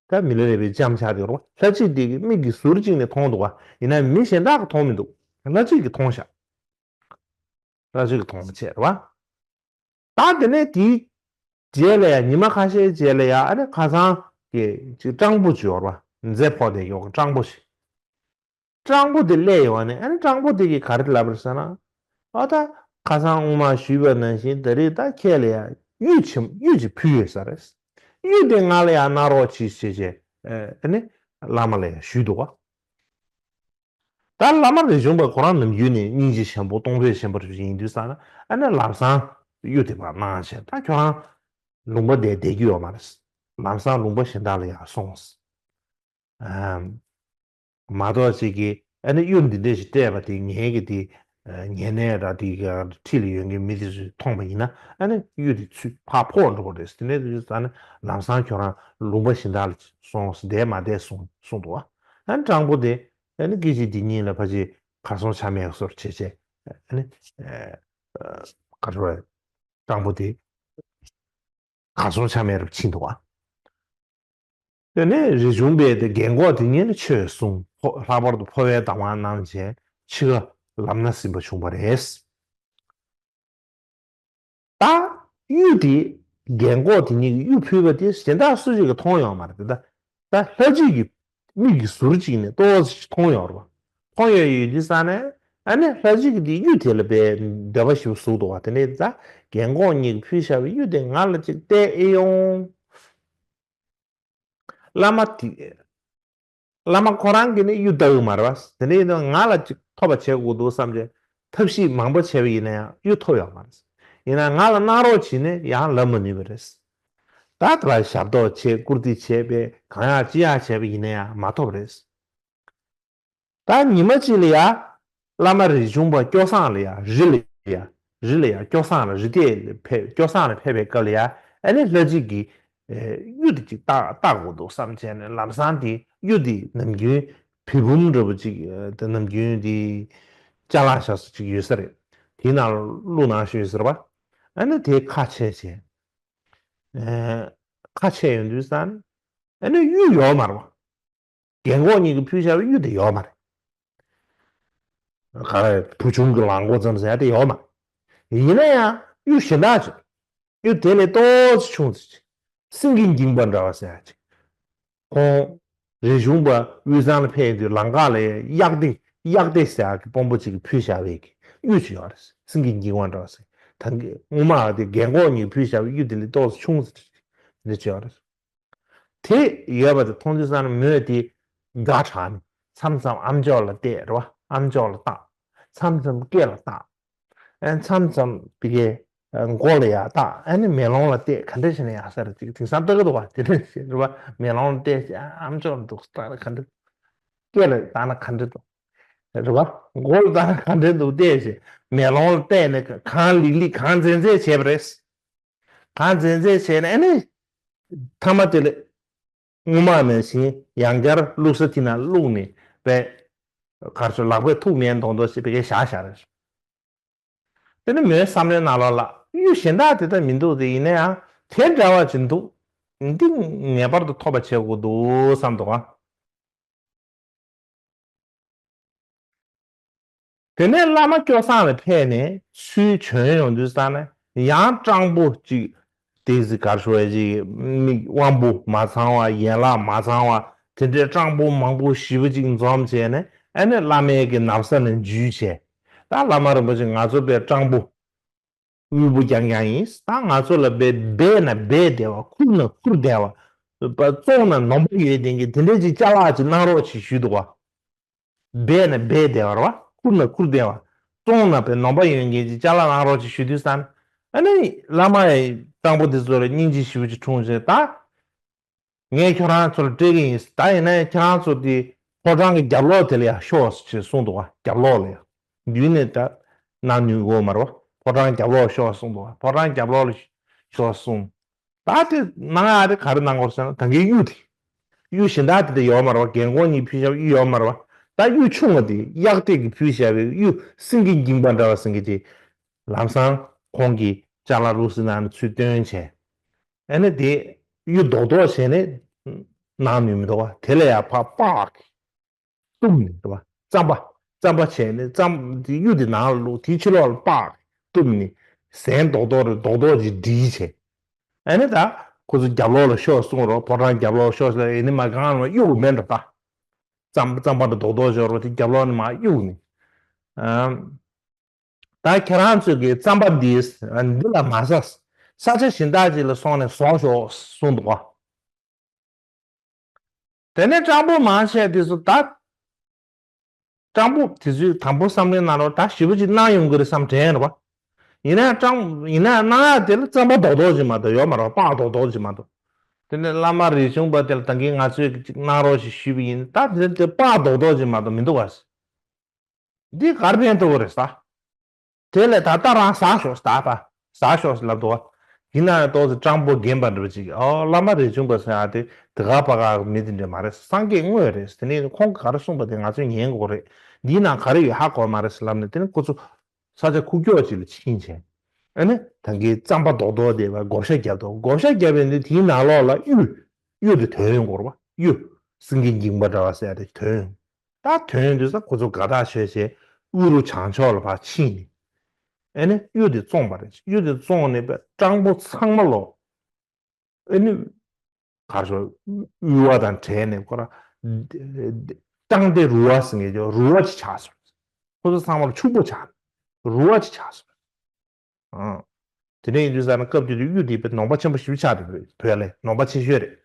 ད་མི་ལ་རས་པའི་ལྕམ་ཆགས་དེ་རེད་པ། ལྷ་གཅིག་དེ་གི་མིག་གིས་ཟུར་གཅིག་ནས་མཐོང་འདུག་ག་ཡིན་ན་མི་གཞན་དག་གིས་མཐོང་མི་འདུག་ལྷ་གཅིག་གིས་མཐོང་ཤག་ལྷ་གཅིག་གིས་མཐོང་བ་བྱས་རེད་པ། ད་དེ་ནས་དེའི་རྗེས་ལ་ཡང་ཉི་མ་ཁ་ཤས་རྗེས་ལ་ཡང་ཨ་ནི་ཁ་སང་གི་ཅིག་སྤྲང་པོ་ཅིག་ཡོད་རེད་པ། མཛེ་ཕོ་དེ་ཡོད་གི་སྤྲང་པོ་ཞིག་སྤྲང་པོ་དེ་སླེབས་ཡོང་ནས་ཨ་ནི་སྤྲང་པོ་དེ་གིས་ག་རེ་ལབ་རེད་ཟེར་ན། ཨ་ད་ཁ་སང་སྔོན་མ་ཞུས་པ་ནང་བཞིན་ད་རེས་ད་ཁྱེད་ལ་ཡང་གཡུ་ཆེན་གཡུ་ཅིག་ཕུལ་ཡོད་ས་རེད། གཡུ་དེ་ང་ལ་ཡང་གནང་རོགས་གྱིས་ཞེས་བྱས་ཨ་ནི་བླ་མ་ལ་ཡང་ཞུས་འདུག་ག་ད་བླ་མ་རས་ཆུང་པ་ཁོ་རང་ནམ་རྒྱུན་ནས་སྙིང་རྗེ་ཆེན་པོ་གཏོང་ཕོད་ཆེན་པོ་ཡིན་དུས་ཙང་ན་ཨ་ནི་ལམ་སང་གཡུ་དེ་ཕར་གནང་བྱས། ད་ཁྱོད་རང་ལུང་པ་དེར་བསྡད་རྒྱུ་ཡོད་མ་རེད། ལམ་སང་ལུང་པ་གཞན་དག་ལ་ཡང་སོང་། ཨམ། མ་གཏོགས་ཅིག་གིས་ཨ་ནི་གཡུ་འདི་འདྲས་ཞིག་སྤྲད་པ་དེ་ངའི་གི་དེ་ཨ་ཉེ་གནས་ར་དེ་ག་འཁྲིས་ལ་ཡོད་མཁན་མི་དེ་ཚོས་མཐོང་བ་ཡིན་ན་ཨ་ནི་གཡུ་དེ་ཚུར་ཕར་ཕོག་འགྲོ་གི་རེད། དེ་ནས་དེ་ཚོ་ཨ་ནི་ལམ་སང་ཁྱོད་རང་ལུང་པ་གཞན་དག་ལ་སོང་བསྡད་མ་བསྡད་གསུངས་གསུངས་འདུག་ག་ཨ་ནི་སྤྲང་པོ་དེ་ཨ་ནི་སྐད་ཅིག་དེ་གཉིས་ལ་ཕ་ཅིག་གར་སོང་ཆ་མེད་བཟོ་འདྲ་བྱས་བྱས་ཨ་ནི་ཨ་ག་རེ་རེད། སྤྲང་པོ་དེ་གར་སོང་ཆ་མེད་རབས་ཕྱིན་འདུག་ག་དེ་ནས་རས་ཆུང་པས་དེ་རྒན་གོག་དེ་གཉིས་ལ་ཆོས་གསུངས། ལྷག་པར་དུ་འཕོ་བའི་གདམས་ངག་གནང་བྱས་འཆི་ཁ་ལམ་སྣ་ཟིན་པ་བྱུང་བ་རེད། ད་གཡུ་དེ་རྒན་གོག་དེ་གཉིས་ཀྱིས་གཡུ་ཕུལ་བ་དེ་གཞན་དག་སུ་ཞིག་གིས་མཐོང་ཡོད་མ་རེད། དེ་ད་ད་ལྷ་གཅིག་གི་མིག་གི་ཟུར་གཅིག་ནས་ཏོག་ཙམ་ཞིག་མཐོང་ཡོད་རེད་པ། མཐོང་ཡོད་ཡོད་དུས་ཙང་ནས་ཨ་ནི་ལྷ་གཅིག་གིས་དེ་གཡུ་དེ་ལ་དཔེ་འདོད་པ་ཞིག་ཟུག་འདུག་ག་དེ་ནས་ད་རྒན་གོག་གཉིས་ཀྱིས་ཕུལ་བཞག་པའི་གཡུ་དེ་ང་ལ་ཅིག་སྟེར་ཨེ་ཡོང་། བླ་མ་དེ། བླ་མ་ཁོ་རང་གིས་ནི་གཡུ་ལྟ་གི་མ་རེད་པ། དེ་འདྲ་ཡིན་དུས་ང་ལ་ཅིག་ཐོབ་པ་བྱེད་དགོས་འདུག་བསམ་བྱས་ཐབས་ཤེས་མང་པོ་བྱས་པ་ཡིན་ན་ཡང་གཡུ་ཐོབ་ཡོད་མ་རེད། ཡིན་ན་ང་ལ་གནང་རོགས་བྱས་ནས་ཡང་ལབ་མ་ནུས་པ་རེད། ད་ལྟ་བ་ཞབས་ཏོག་བྱས་བཀུར་སྟི་བྱས་པས་གང་ཡག་ཅི་ཡག་བྱས་པ་ཡིན་ན་ཡང་མ་ཐོབ་རེད། ད་ཉི་མ་གཅིག་ལ་ཡ། བླ་མ་རིག་འབྱུང་པ་སྐྱོ་བསངས་ལ་ཡ་རི་ལ་ཡ། རི་ལ་ཡ་སྐྱོ་བསངས་ལ་རི་ལྟས་ལ་ཕེབས་སྐྱོ་བསངས་ལ་ཕེབས་པའི་སྐབས་ལ་ཡ་ཨ་ནི་ལྷ་གཅིག་གིས། གཡུ་དེ་གཅིག་བཏགས་བཏགས་དགོས་འདུག་བསམ་བྱས་ནས་ལམ་སང་དེ་གཡུ་དེ་ནམ་རྒྱུན་བེ་བུམ་འདྲ་པོ་གཅིག་དེ་ནམ་རྒྱུན་དེ་ཅ་ལག་བཞག་ས་གཅིག་ཡོད་ས་རེད། དེའི་ནང་བླུགས་གནང་ཞུས་ཟེར་བ། ཨ་ནི་དེ་ཁ་ཕྱེ་བྱས། ཁ་ཕྱེ་ཡོང་དུས་ཙང་ཨ་ནི་གཡུ་ཡོད་མ་རེད་བ། རྒན་གོག་གཉིས་ཀྱིས་ཕུལ་བཞག་པའི་གཡུ་དེ་ཡོད་མ་རེད། ག་རེ་བུ་ཆུང་གི་ལག་མགོ་ཙམ་ཟེར་ཡ་དེ་ཡོད་མ་རེད། ཡིན་ན་ཡང་གཡུ་གཞན་དག་ཅིག་གཡུ་དེ་ལས་ཏོག་ཙམ་ཆུང་ཙམ་ཅིག་སེང་གེ་འགྱིང་བ་འདྲ་བ་ཟེར་ཡ་ཅིག་ཁོང་རིག་འབྱུང་པ་དབུས་གཙང་ལ་ཕེབས་དུས་ལམ་ཁ་ལ་གཡག་སྡེ་གཡག་སྡེ་ཟེར་ཡ་གི་དཔོན་པོ་ཅིག་གིས་ཕུལ་བཞག་པའི་གི་གཡུ་ཅིག་ཡོད་རེད། སེང་གེ་འགྱིང་བ་འདྲ་བ་ཟེར། ད་གི་སྔོན་མ་དེ་རྒན་གོག་གཉིས་ཕུལ་བཞག་པའི་གཡུ་དེ་ལས་ཏོག་ཙམ་ཆུང་ཙམ་ཅིག་དེ་འདྲ་ཅིག་ཡོད་རེད། དེ་ཡོད་པ་དེ་མཐོང་དུས་ཙང་ནས་མོས་དེ་དགའ་དྲགས་ནས་མཚམས་མཚམས་ཨམ་ཅོག་ལ་བལྟས་རེད་བ། ཨམ་ཅོག་ལ་བལྟ། མཚམས་མཚམས་སྐེ་ལ་བལྟ། ཨ་མཚམས་མཚམས་དེ་གའི་མགོ་ལ་ཡར་བལྟ། ཨ་ནི་མེ་ལོང་ལ་བལྟས། ག་འདྲ་བྱས་ནས་ཡག་ས་རེད་ཅིག་དེང་སང་ལྟ་གི་འདུག་བ། དེ་འདྲ་བྱས་རེད་བ། མེ་ལོང་ལ་བལྟས་བྱས་ཨམ་ཅོག་ལ་འདུག་ལྟ་ག་འདྲ། སྐེ་ལ་བལྟ་ན་ག་འདྲ་འདུག་རེད་བ། མགོ་ལ་བལྟ་ན་ག་འདྲ་འདུག་བལྟས་བྱས་མེ་ལོང་ལ་བལྟས་ནས་གང་ལིག་ལིག་གང་མཛེས་མཛེས་བྱས་པ་རེད། གང་མཛེས་མཛེས་བྱས་ནས་ཨ་ནི། མཐའ་མ་དེ་ལ། སྔོན་མ་ནང་བཞིན་ཡང་བསྐྱར་བླུགས་ས་དེ་ན་བླུགས་ནས་པས། གར་སོ་ལག་པས་ཐུག་མེད་མདོག་མདོག་བྱས་པའི་གི་བཞག་བཞག་རེད། དེ་ནི་མོའི་བསམ་བློའི་ནང་ལོགས་ལ་གཡུ་གཞན་དག་དེ་ལྟ་མི་འདུག་དེ་ཡིན་ན་ཡང་དེ་འདྲ་བ་ཅིག་འདུག་འདི་ངེས་པར་དུ་ཐོབ་པ་བྱེད་དགོས་འདུག་བསམ་འདུག་ཨ། དེ་ནས་བླ་མ་སྐྱོ་བསངས་ལ་ཕེབས་ནས་ཚུར་བྱོན་ཡོང་དུས་ཙང་ནས་ཡང་སྤྲང་པོ་གཅིག་དེ་ཟིག་གར་ཞུ་བའི་ཅིག་མིག་དབང་པོ་མ་ཚང་བ། ཡན་ལག་མ་ཚང་བ། དེ་འདྲའི་སྤྲང་པོ་མང་པོ་ཞེ་པོ་ཅིག་འཛོམས་བྱས་ནས་ཨ་ནི་བླ་མའི་གི་ན་བཟའ་ནས་འཇུས་བྱས། ད་བླ་མ་རིན་པོ་ཆེ་ང་ཚོ་དཔེ་སྤྲང་པོ། དབུལ་པོ་རྐྱང་རྐྱང་ཡིན། ད་ང་ཚོ་ལ་སྦས་སྦས་ན་སྦས་བདེ་བ། ཁུར་ན་ཁུར་བདེ་བ། བཙོང་ན་ནོམ་པ་ཡོད་ལྡན་གྱི་དེ་འདྲའི་ཅིག་ཅ་ལག་ཅིག་གནང་རོགས་ཅིག་ཞུས་འདུག་བ། སྦས་ན་སྦས་བདེ་བ་རེད་བ། ཁུར་ན་ཁུར་བདེ་བ། བཙོང་ན་པའི་ནོམ་པ་ཡོད་མཁན་ཅིག་ཅ་ལག་གནང་རོགས་ཅིག་ཞུ་དུས་ཙང་། ཨ་ནི་བླ་མ་ཡི་སྤྲང་པོ་དེ་ཚོ་ལ་སྙིང་རྗེ་ཞེ་པོ་ཅིག་འཁྲུངས་བྱས། ད་ངས་ཁྱོད་རང་ཚོ་ལ་སྤྲད་གི་ཡིན། ད་ཡིན་ན་ཁྱེད་རང་ཚོ་དེ་ཕོ་བྲང་གི་རྒྱབ་ལོགས་དེ་ལ་ཡར་ཤོག་ཅེས་གསུངས་འདུག་བ། རྒྱབ་ལོགས་ལ་ཡར་མདུན་ནས་ད་གནང་ནུས་ཀྱི་ཡོད་མ་རེད་བ། ཕོ་བྲང་རྒྱབ་ལོགས་ཤོག་གསུངས་འདུག་བ། ཕོ་བྲང་རྒྱབ་ལོགས་ལ་ཤོག་གསུངས། ད་དེ་གནང་ཡག་དེ་ག་རེ་གནང་དགོས་ཟེར་ན་ད་གིན་གཡུ་དེ། གཡུ་གཞན་དག་དེ་འདྲ་ཡོད་མ་རེད་བ། རྒན་གོག་གཉིས་ཕུལ་བཞག་པའི་གཡུ་ཡོད་མ་རེད་བ། ད་གཡུ་ཆུང་བ་དེ་གཡག་སྡེ་གིས་ཕུལ་བཞག་པའི་གཡུ་སེང་གེ་འགྱིང་བ་འདྲ་བ་ཟེར་མཁན་དེ། ལམ་སང་ཁོང་གིས་ཅ་ལག་བླུགས་ས་ནང་ནས་ཚུར་བཏོན་བྱས། ཨ་ནི་དེ་གཡུ་རྡོག་རྡོག་བྱས་ནས་གནང་ནུས་མི་འདུག་བ། དེ་ལ་ཡང་ཕར་པགས་བཏུམས་ནས་འདུག་བ། རྩམ་པ་རྩམ་པ་བྱས་ནས་རྩམ་དེ་གཡུ་དེ་ནང་ལ་བླུགས། དེའི་ཕྱི་ལོགས་ལ་པགས་བཏུམས་ནས་ཟན་རྡོག་རྡོག་རེ་རྡོག་རྡོག་ཅིག་བསྒྲིལ་བྱས། ཨ་ནི་ད་ཁོ་ཚོ་རྒྱབ་ལོགས་ལ་ཤོག་གསུངས་རོགས། ཕོ་བྲང་རྒྱབ་ལོགས་ཤོག་ཟེར། ཨེ་ནི་མ་གང་ལ་གཡུག་མེད་འགྲོ་ད། རྩམ་རྩམ་པ་འདྲ་རྡོག་རྡོག་ཅིག་ཡོད་རོགས། དེ་རྒྱབ་ལོགས་ནས་མར་གཡུག་ནས། ཨམ། ད་ཁྱེད་རང་ཚོས་ཀྱི་རྩམ་པ་འདི་འདི་ལ་མ་ཟ། ས་ཆ་གཞན་དག་ཅིག་ལ་སོང་ནས་ཟོ་ཤོག་གསུངས་འདུག་ག། དེ་ནས་སྤྲང་པོ་མང་ཆེ་དེ་ཚོ་ད། སྤྲང་པོ་དེ་ཚོས་དང་པོ་བསམ་བློའི་ནང་ལ་ད་ཞེ་པོ་ཅིག་གནང་ཡོང་གི་རེད་བསམ་དྲན་རེད་བ། ཡིན་ན་སྤྲང་ཡིན་ན་གནང་ཡག་དེ་ལ་རྩམ་པ་རྡོག་རྡོག་ཅིག་མ་གཏོགས་ཡོད་མ་རེད་བ། པགས་རྡོག་རྡོག་ཅིག་མ་གཏོགས། དེ་ནས་བླ་མ་རིག་འབྱུང་པ་དེ་ལ་ད་གིན་ང་ཚོས་ཅིག་གནང་རོགས་ཞེས་ཞུས་པ་ཡིན། ད་དེ་དེ་པགས་རྡོག་རྡོག་ཅིག་མ་གཏོགས་མི་འདུག་ག། འདི་གར་ཕན་ཐོགས་རེད་ས། དེ་ལས་ད་ལྟ་རང་ཟ་ཤོག་ཟ་ད། ཟ་ཤོག་ལབ་འདུག་བ། ཡིན་ན་ཡང་ཏོག་ཙམ་སྤྲང་པོ་རྒན་པ་འདྲ་པོ་ཅིག་ཨོ་བླ་མ་རིག་འབྱུང་པ་ཟེར་ཡ་དེ་དེ་ག་པ་ག་མི་དེ་འདྲ་མ་རེད། སངས་རྒྱས་དངོས་རེད། དེ་ནས་ཁོང་གིས་ག་རེ་གསུངས་པ་དེ་ང་ཚོས་ཉན་དགོས་རེད། འདིའི་ནང་ག་རེ་ཡོད་ཧ་གོ་མ་རེད་ལབ་ནས། དེ་ནས་ཁོ་ཚོ་ས་ཆ་ཁུག་ཀྱོག་ཅིག་ལ་ཕྱིན་བྱས། ཨ་ནི་ད་གིན་རྩམ་པ་རྡོག་རྡོག་དེ་བ་བགོ་བཤའ་བརྒྱབ་འདུག་བགོ་བཤའ་བརྒྱབ་པའི་འདི་དེའི་ནང་ལོགས་ལ་གཡུ་གཡུ་དེ་ཐོན་ཡོང་གི་རེད་བ། གཡུ་སེང་གེ་འགྱིང་བ་འདྲ་བ་ཟེར་ཡ་དེ་ཐོན་ཡོང་། ད་དོན་དུ་ས་ཁོ་ཚོ་དགའ་ཐག་ཆོད་བྱས་དབུ་རུ་བྱང་ཕྱོགས་ལ་ཕར་ཕྱིན་ནས། ཨེ་ནི་གཡུ་དེ་བཙོངས་པ་རེད། གཡུ་དེ་བཙོངས་ནས་པའི་སྤྲང་པོ་ཚང་མ་ལོ། ཨེ་ནི་གར་ཞོག་དབུལ་བ་དང་བྲལ་ནས་ཁོ་ར་སྤྲང་སྡེ་རུ་བ་ཟེར་མཁན་ཅིག་རུ་བ་ཅིག་ཆགས་སོང་། ཁོ་ཚོ་ཚང་མ་ལ་ཕྱུག་པོ་ཆགས། རུ་བ་ཅིག་ཆགས་སོང་། ཨང་། དེ་འདྲ་ཡིན་དུས་ས་ན་སྐབས་དེ་དུས་གཡུ་དེ་པའི་ནོམ་པ་ཆེན་པོ་ཞིག་ཆགས་འདུག་བོད་ལ་ནོམ་པ་ཆེ་ཤོས་རེད།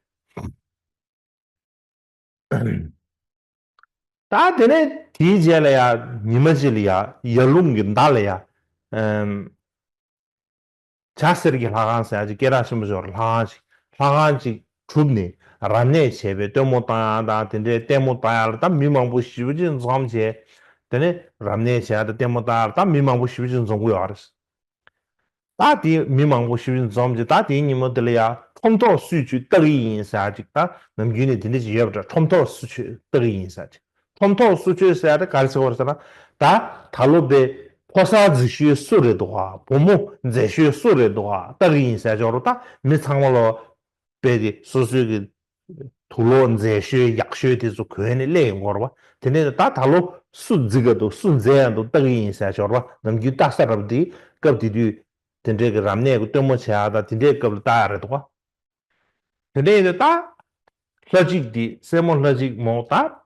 ད་དེ་ནས་དེའི་རྗེས་ལ་ཡ་ཉི་མ་གཅིག་ལ་ཡ་ཡར་ཀླུང་གི་མདའ་ལ་ཡ། ཨམ། བྱ་གསེར་གྱི་ལྷ་ཁང་ཟེར་ཡ་ཅིག་སྐད་གྲགས་ཆེན་པོ་ཞིག་ཡོད་རེད། ལྷ་ཁང་ཞིག་ལྷ་ཁང་ཅིག་གྲུབ་ནས་རབ་གནས་བྱས་པའི་སྟོན་མོ་བཏང་ཡག་དང་དེ་འདྲའི་ལྟད་མོ་བལྟ་ཡག་ལ་ད་མི་མང་པོ་ཞེ་པོ་ཅིག་འཛོམས་བྱས། དེ་ནས་རབ་གནས་བྱས་ཡག་དང་ལྟད་མོ་བལྟ་ཡག་ལ་ད་མི་མང་པོ་ཞེ་པོ་ཅིག་འཛོམས་ཀྱི་ཡོད་རེད། ད་དེ་མི་མང་པོ་ཞེ་པོ་ཅིག་འཛོམས་བྱས། ད་དེའི་ཉིན་མོ་དེ་ལ་ཡ་ཁྲོམ་ཐོག་སུས་ཆོས་ལྟ་གི་ཡིན་ཟེར་ཡག་ཅིག་ད་ནམ་རྒྱུན་ནས་དེ་འདྲ་ཅིག་ཡོད་པ་འདྲ། ཁྲོམ་ཐོག་སུས་ཆོས་ལྟ་གི་ཡིན་ཟེར་ཡག་ཅིག་ཁྲོམ་ཐོག་སུ་ཆོས་ཟེར་ཡག་དེ་ག་རེ་ཟེར་བ་རེད་ཟེར་ན། ད་ད་ལོ་པའི་ཕོ་གསར་རྫིག་ཤོས་སུ་རེད་འདུག་ག་བུ་མོ་མཛེས་ཤོས་སུ་རེད་འདུག་ག་ལྟ་གི་ཡིན་ཟེར་ཡག་ཅིག་ཡོད་རེད། ད་མི་ཚང་མ་ལོ་དཔེ་དེ་སོ་སོའི་གི་དུག་ལོག་མཛེས་ཤོས་ཡག་ཤོས་དེ་ཚོ་གོན་ནས་སླེབས་ཡོང་གི་ཡོད་རེད་པ། དེ་ནས་ད་ད་ལོ་སུ་རྫིག་ག་འདུག་སུ་མཛེས་ཡག་འདུག་ལྟ་གི་ཡིན་ཟེར་ཡག་ཅིག་ཡོད་རེད་པ། ནམ་རྒྱུན་ལྟ་ས་འདྲ་པོ་དེ་སྐབས་དེ་དུས་དེ་འདྲའི་གི་རབ་གནས་ཀྱི་སྟོན་མོ་བྱེད་ཡག་དང་དེ་འདྲའི་སྐབས་ལ་ལྟ་ཡག་རེད་འདུག་ག་དེ་འདྲ་ཡིན་དུས་ད་ལྷ་གཅིག་དེ་སྲས་མོ་ལྷ་གཅིག་མོ་ད།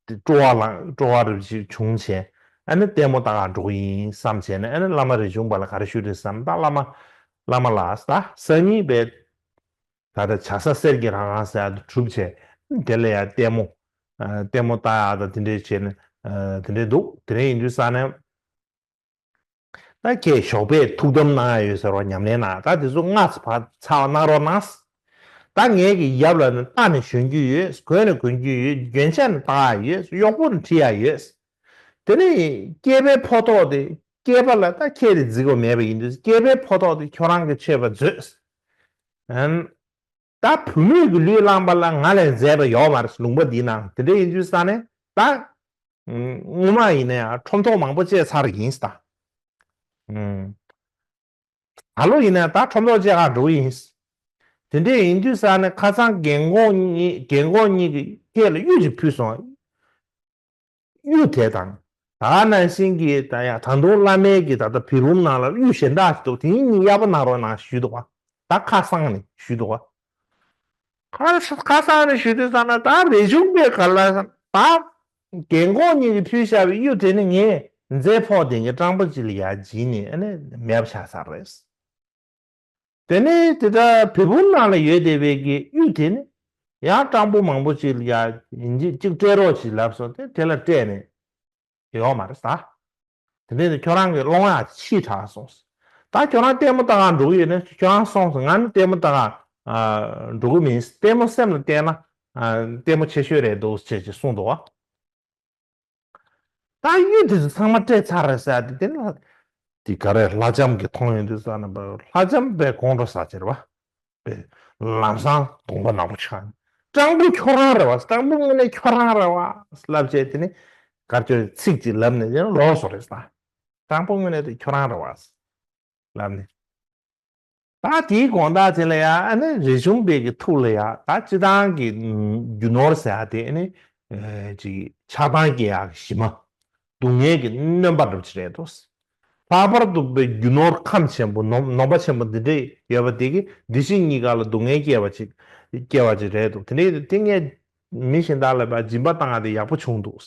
སྤྲོ་བ་ལངས་སྤྲོ་བ་རེ་ཞིག་བྱུང་བྱས། ཨ་ནི་ལྟད་མོ་ལྟ་ག་འགྲོ་གི་ཡིན་བསམ་བྱས་ནས། ཨ་ནི་བླ་མ་རས་ཆུང་པ་ལ་ག་རེ་ཞུས་རེད་བསམ། ད་བླ་མ་བླ་མ་ལགས། ད་སང་ཉིན་པའི་ད་ལྟ་བྱ་ས་གསེར་གྱི་རང་དབང་ཟེར་ཡག་དེ་གྲུབ་བྱས། དེ་ལ་ཡ་ལྟད་མོ་ལྟད་མོ་ལྟ་ཡག་དང་དེ་འདྲས་བྱས་ནས་དེ་འདྲས་འདུག་དེ་འདྲས་ཡིན་དུས་ཙ་ནས། ད་ཁྱེད་ཞོགས་པའི་ཐུགས་དམ་གནང་ཡ་ཡོད་ཟེར་བ། ཉམས་ལེན་གནང་ད་དེ་ཚོ་སྔ་ཙམ་ཕར་ཚར་བ་གནང་རོགས་གནང་། ད་ངས་ཀྱི་ཡབ་ལ་ནི་ལྟ་ནས་གཞོན་རྒྱུ་ཡོད། གོན་ནས་གོན་རྒྱུ་ཡོད། རྒྱན་ཆ་ནི་བཏགས་ཡ་ཡོད། གཡོག་པོ་ནི་འཁྲིད་ཡ་ཡོད། དེ་ནས་སྐྱེས་པའི་ཕོ་ཐོག་དེ་སྐྱེས་པ་ལ་ད་ཁྱེད་དེ་རྫིག་པ་མེད་པ་ཡིན་དུས་སྐྱེས་པའི་ཕོ་ཐོག་དེ་ཁྱོད་རང་གིས་མཆོད་པ་མཛོད། ཨན། ད་བུད་མེད་ཀྱི་ལུས་བླངས་པ་ལ་ང་ལས་མཛེས་པ་ཡོད་མ་རེད། ལུང་པ་འདིའི་ནང་དེ་འདྲ་ཡིན་དུས་ཙ་ནས་ད། སྔོན་མ་ཡིན་ན་ཡང་ཁྲོམ་ཐོག་མང་པོ་བཅད་ཚར་ཡིན་ད། ད་ལོ་ཡིན་ན་ད་ཁྲོམ་ཐོག་བཅད་ག་འགྲོ་གི་ཡིན། དེ་འདྲ་ཡིན་དུས་ཙ་ནས་ཁ་སང་རྒན་གོག་གཉིས་རྒན་གོག་གཉིས་ཀྱིས་ཁྱེད་ལ་གཡུ་ཅིག་ཕུལ་སོང་། གཡུ་དེ་དང་། ད་ག་ནང་བཞིན་གྱི་ད་ཡང་ད་དུང་བླ་མའི་གི་ད་ལྟ་བི་བུམ་ནང་ལ་གཡུ་གཞན་དག་ཅིག་འདུག་དེ་གཉིས་གཡར་པོ་གནང་རོགས་གནང་ཞུས་འདུག་པ། ད་ཁ་སང་ནས་ཞུས་འདུག་པ། ཁ་ཁ་སང་ནས་ཞུས་དུས་ཙ་ན་ད་རས་ཆུང་པས་ག་ལ་ད་རྒན་གོག་གཉིས་ཀྱིས་ཕུལ་བཞག་པའི་གཡུ་དེ་ནི་ངས་མཛེས་ཕོག་དེ་གི་སྤྲང་པོ་ཅིག་ལ་ཡར་བྱིན་ནས་ཨ་ནི་མེད་པ་ཆགས་ཚར་རེད། དེ་ནས་དེ་ལྟར་བི་བུམ་ནང་ལ་ཡོད་བསྡད་པའི་གི་གཡུ་དེ་ནི་ཡང་སྤྲང་པོ་མང་པོ་ཅིག་ལ་ཡང་ཡིན་གཅིག་གཅིག་སྤྲད་རོགས་ཅིག་ལབ་སོང་སྟེ་དེ་ལ་སྤྲད་ནས་ཡོད་མ་རེད་ད། དེ་ནས་ཁྱོད་རང་གི་སློང་ཡག་ཕྱིས་དྲགས་སོང་། ད་ཁྱོད་རང་ལྟད་མོ་ལྟ་ག་འགྲོ་གི་ཡོད་ན་ཁྱོད་རང་སོང་ཟེར། ང་ནི་ལྟད་མོ་ལྟ་ག་འགྲོ་གི་མིན། ལྟད་མོ་སེམས་ལ་བལྟས་ན་ལྟད་མོ་ཆེ་ཤོས་རེད་འདུག་ཅེས་ཅེས་གསུངས་འདུག་བ། ད་གཡུ་དེ་ཚོ་ཚང་མ་སྤྲད་ཚར་རེད་ཟེར་ཏེ། དེ་ནི་དེ་ག་རེ་ལྷ་ལྕམ་གྱིས་མཐོང་ཡོང་དུས་ཙ་ན་ལྷ་ལྕམ་པས་ཁོང་ཁྲོ་ཟ་བྱེད་པ་པས་ལམ་སང་གདོང་པ་ནག་པོ་ཆགས་ནས། སྤྲང་པོ་ཁྱོད་རང་རེད་བ། སྤྲང་པོ་དངོས་གནས་ཁྱོད་རང་རེད་བ་ལབ་བྱས། དེ་ནི་གར་ཅོ་ཚིག་ཅིག་ལབ་ནས་དེ་ནི་ལོག་སོང་རེད་ཟེར། སྤྲང་པོ་དངོས་གནས་དེ་ཁྱོད་རང་རེད་བ་ལབ་ནས། ད་དེའི་དགོང་དག་དེ་ལ་ཡ་ཨ་ནི་རས་ཆུང་པའི་གི་ཐུགས་ལ་ཡ་ད་སྤྱི་བཏང་གི་རྒྱུ་ནོར་ཟེར་ཡ་དེ་ཨ་ནི་ཅིག་ཆགས་སྡང་སྐྱེ་ཡག་གི་གཞི་མ། སྡུག་བསྔལ་གྱི་སྣོན་པ་འདྲ་པོ་ཅིག་རེད་འདུག་ལྷག་པར་དུ་པའི་རྒྱུ་ནོར་ཁམས་ཆེན་པོ་ནོར་ནོར་པ་ཆེན་པོ་འདི་འདྲས་ཡོད་པ་དེ་གིས་འདི་ཕྱི་གཉིས་ཀ་ལ་སྡུག་བསྔལ་སྐྱེ་བ་ཅིག་སྐྱེ་བ་ཅིག་རེད་འདུག་དེ་འདྲས་དེ་ངས་མི་གཞན་དག་ལ་ཕར་སྦྱིན་པ་བཏང་ཡ་དེ་ཡག་པོ་བྱུང་འདུག་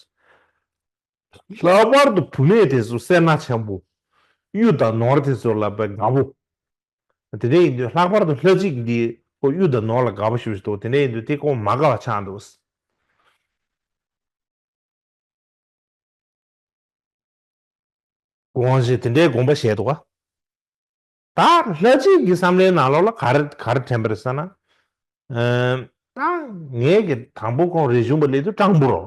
ལྷག་པར་དུ་བུད་མེད་དེ་ཚོ་སེར་སྣ་ཆེན་པོ། གཡུ་དང་ནོར་དེ་ཚོ་ལ་དཔེ་དགའ་པོ། དེ་འདྲ་ཡིན་དུས་ལྷག་པར་དུ་ལྷ་གཅིག་འདི་ཁོ་གཡུ་དང་ནོར་ལ་དགའ་པོ་ཞེ་པོ་ཞིག་འདུག་དེ་འདྲ་ཡིན་དུས་དེ་ཁོ་མ་དགའ་བ་ཆགས་འདུག་དགོངས་བཞེས་དེ་འདྲའི་དགོངས་པ་བཞེས་འདུག་ག་ད་ལྷ་གཅིག་གི་བསམ་བློའི་ནང་ལོགས་ལ་ག་རེ་ག་རེ་དྲན་པ་རེད་ཟེར་ན། ཨ་ད་ངས་ཀྱི་དང་པོ་ཁོང་རས་ཆུང་པ་སླེབས་དུས་སྤྲང་པོ་རོ།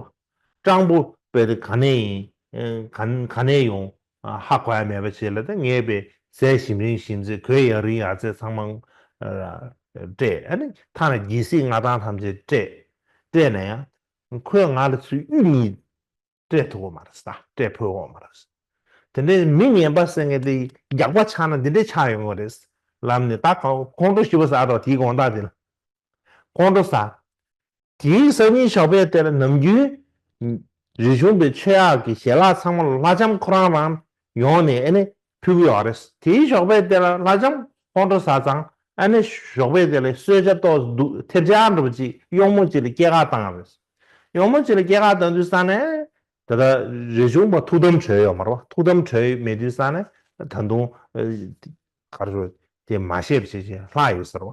སྤྲང་པོ་དཔེ་དེ་ག་ནས་ཡིན། ཨ་ག་ག་ནས་ཡོང་། ཨ་ཧ་གོ་ཡ་མེད་པ་བྱས་ལ། ད་ངས་དཔེ་ཟས་ཞིམ་རིང་ཞིམ་ཚད་གོས་ཡག་རིང་ཡག་ཚད་ཚང་མ་ཨ་སྤྲད། ཨ་ནི་ཐ་ན་རྒྱལ་སྲིད་མངའ་ཐང་ཐམས་ཅད་སྤྲད། སྤྲད་ན་ཡང་ཁོས་ང་ལ་ཚུར་གཡུ་གཉིས་སྤྲད་ཐུབ་ཀྱི་མ་རེད་ད། སྤྲད་ཕོད་ཀྱི་མ་རེད། དེ་འདྲའི་མི་ངན་པ་ཟེར་མཁན་དེ་རྒྱགས་པ་ཆགས་ན་འདི་འདྲའི་ཆགས་ཡོང་གི་རེད་ལབ་ནས། ད་ཁོང་ཁོང་ཁྲོ་ཞེ་པོ་ཟ་འདུག་དེའི་དགོང་དག་དེ་ལ་ཁོང་ཁྲོ་ཟ། དེའི་སང་ཉིན་ཞོགས་པའི་དེ་ལ་ནམ་རྒྱུན་རིག་གཞུང་པའི་ཆོས་ཡག་གི་ཞལ་ལག་ཚང་མ་ལ་ལྷ་ལྕམ་ཁོ་རང་རང་ཡོང་ནས་ཨ་ནི་ཕུལ་གྱི་ཡོད་རེད། དེའི་ཞོགས་པའི་དེ་ལ་ལྷ་ལྕམ་ཁོང་ཁྲོ་ཟ་ཙང་། ཨ་ནི་ཞོགས་པའི་དེ་ལ་གསོལ་ཇ་ཏོག་འདུག་ཐེབས་ཆག་འདྲ་པོ་ཅིག་གཡོག་མོ་ཅིག་ལ་སྐྱེལ་ག་བཏང་རེད། གཡོག་མོ་ཅིག་ལ་སྐྱེལ་ག་བཏང་དུས་ཙ་ནས་ད་ལྟ་རས་ཆུང་པ་ཐུགས་དམ་གྲོལ་ཡོད་མ་རེད་བ། ཐུགས་དམ་གྲོལ་མེད་དུས་ཙ་ནས་ད་དུང་ཨ་ག་རེ་ཟེར་དེ་མ་ཤེས་པ་བྱས་བྱས་ལྷག་ཡོད་ཟེར་བ།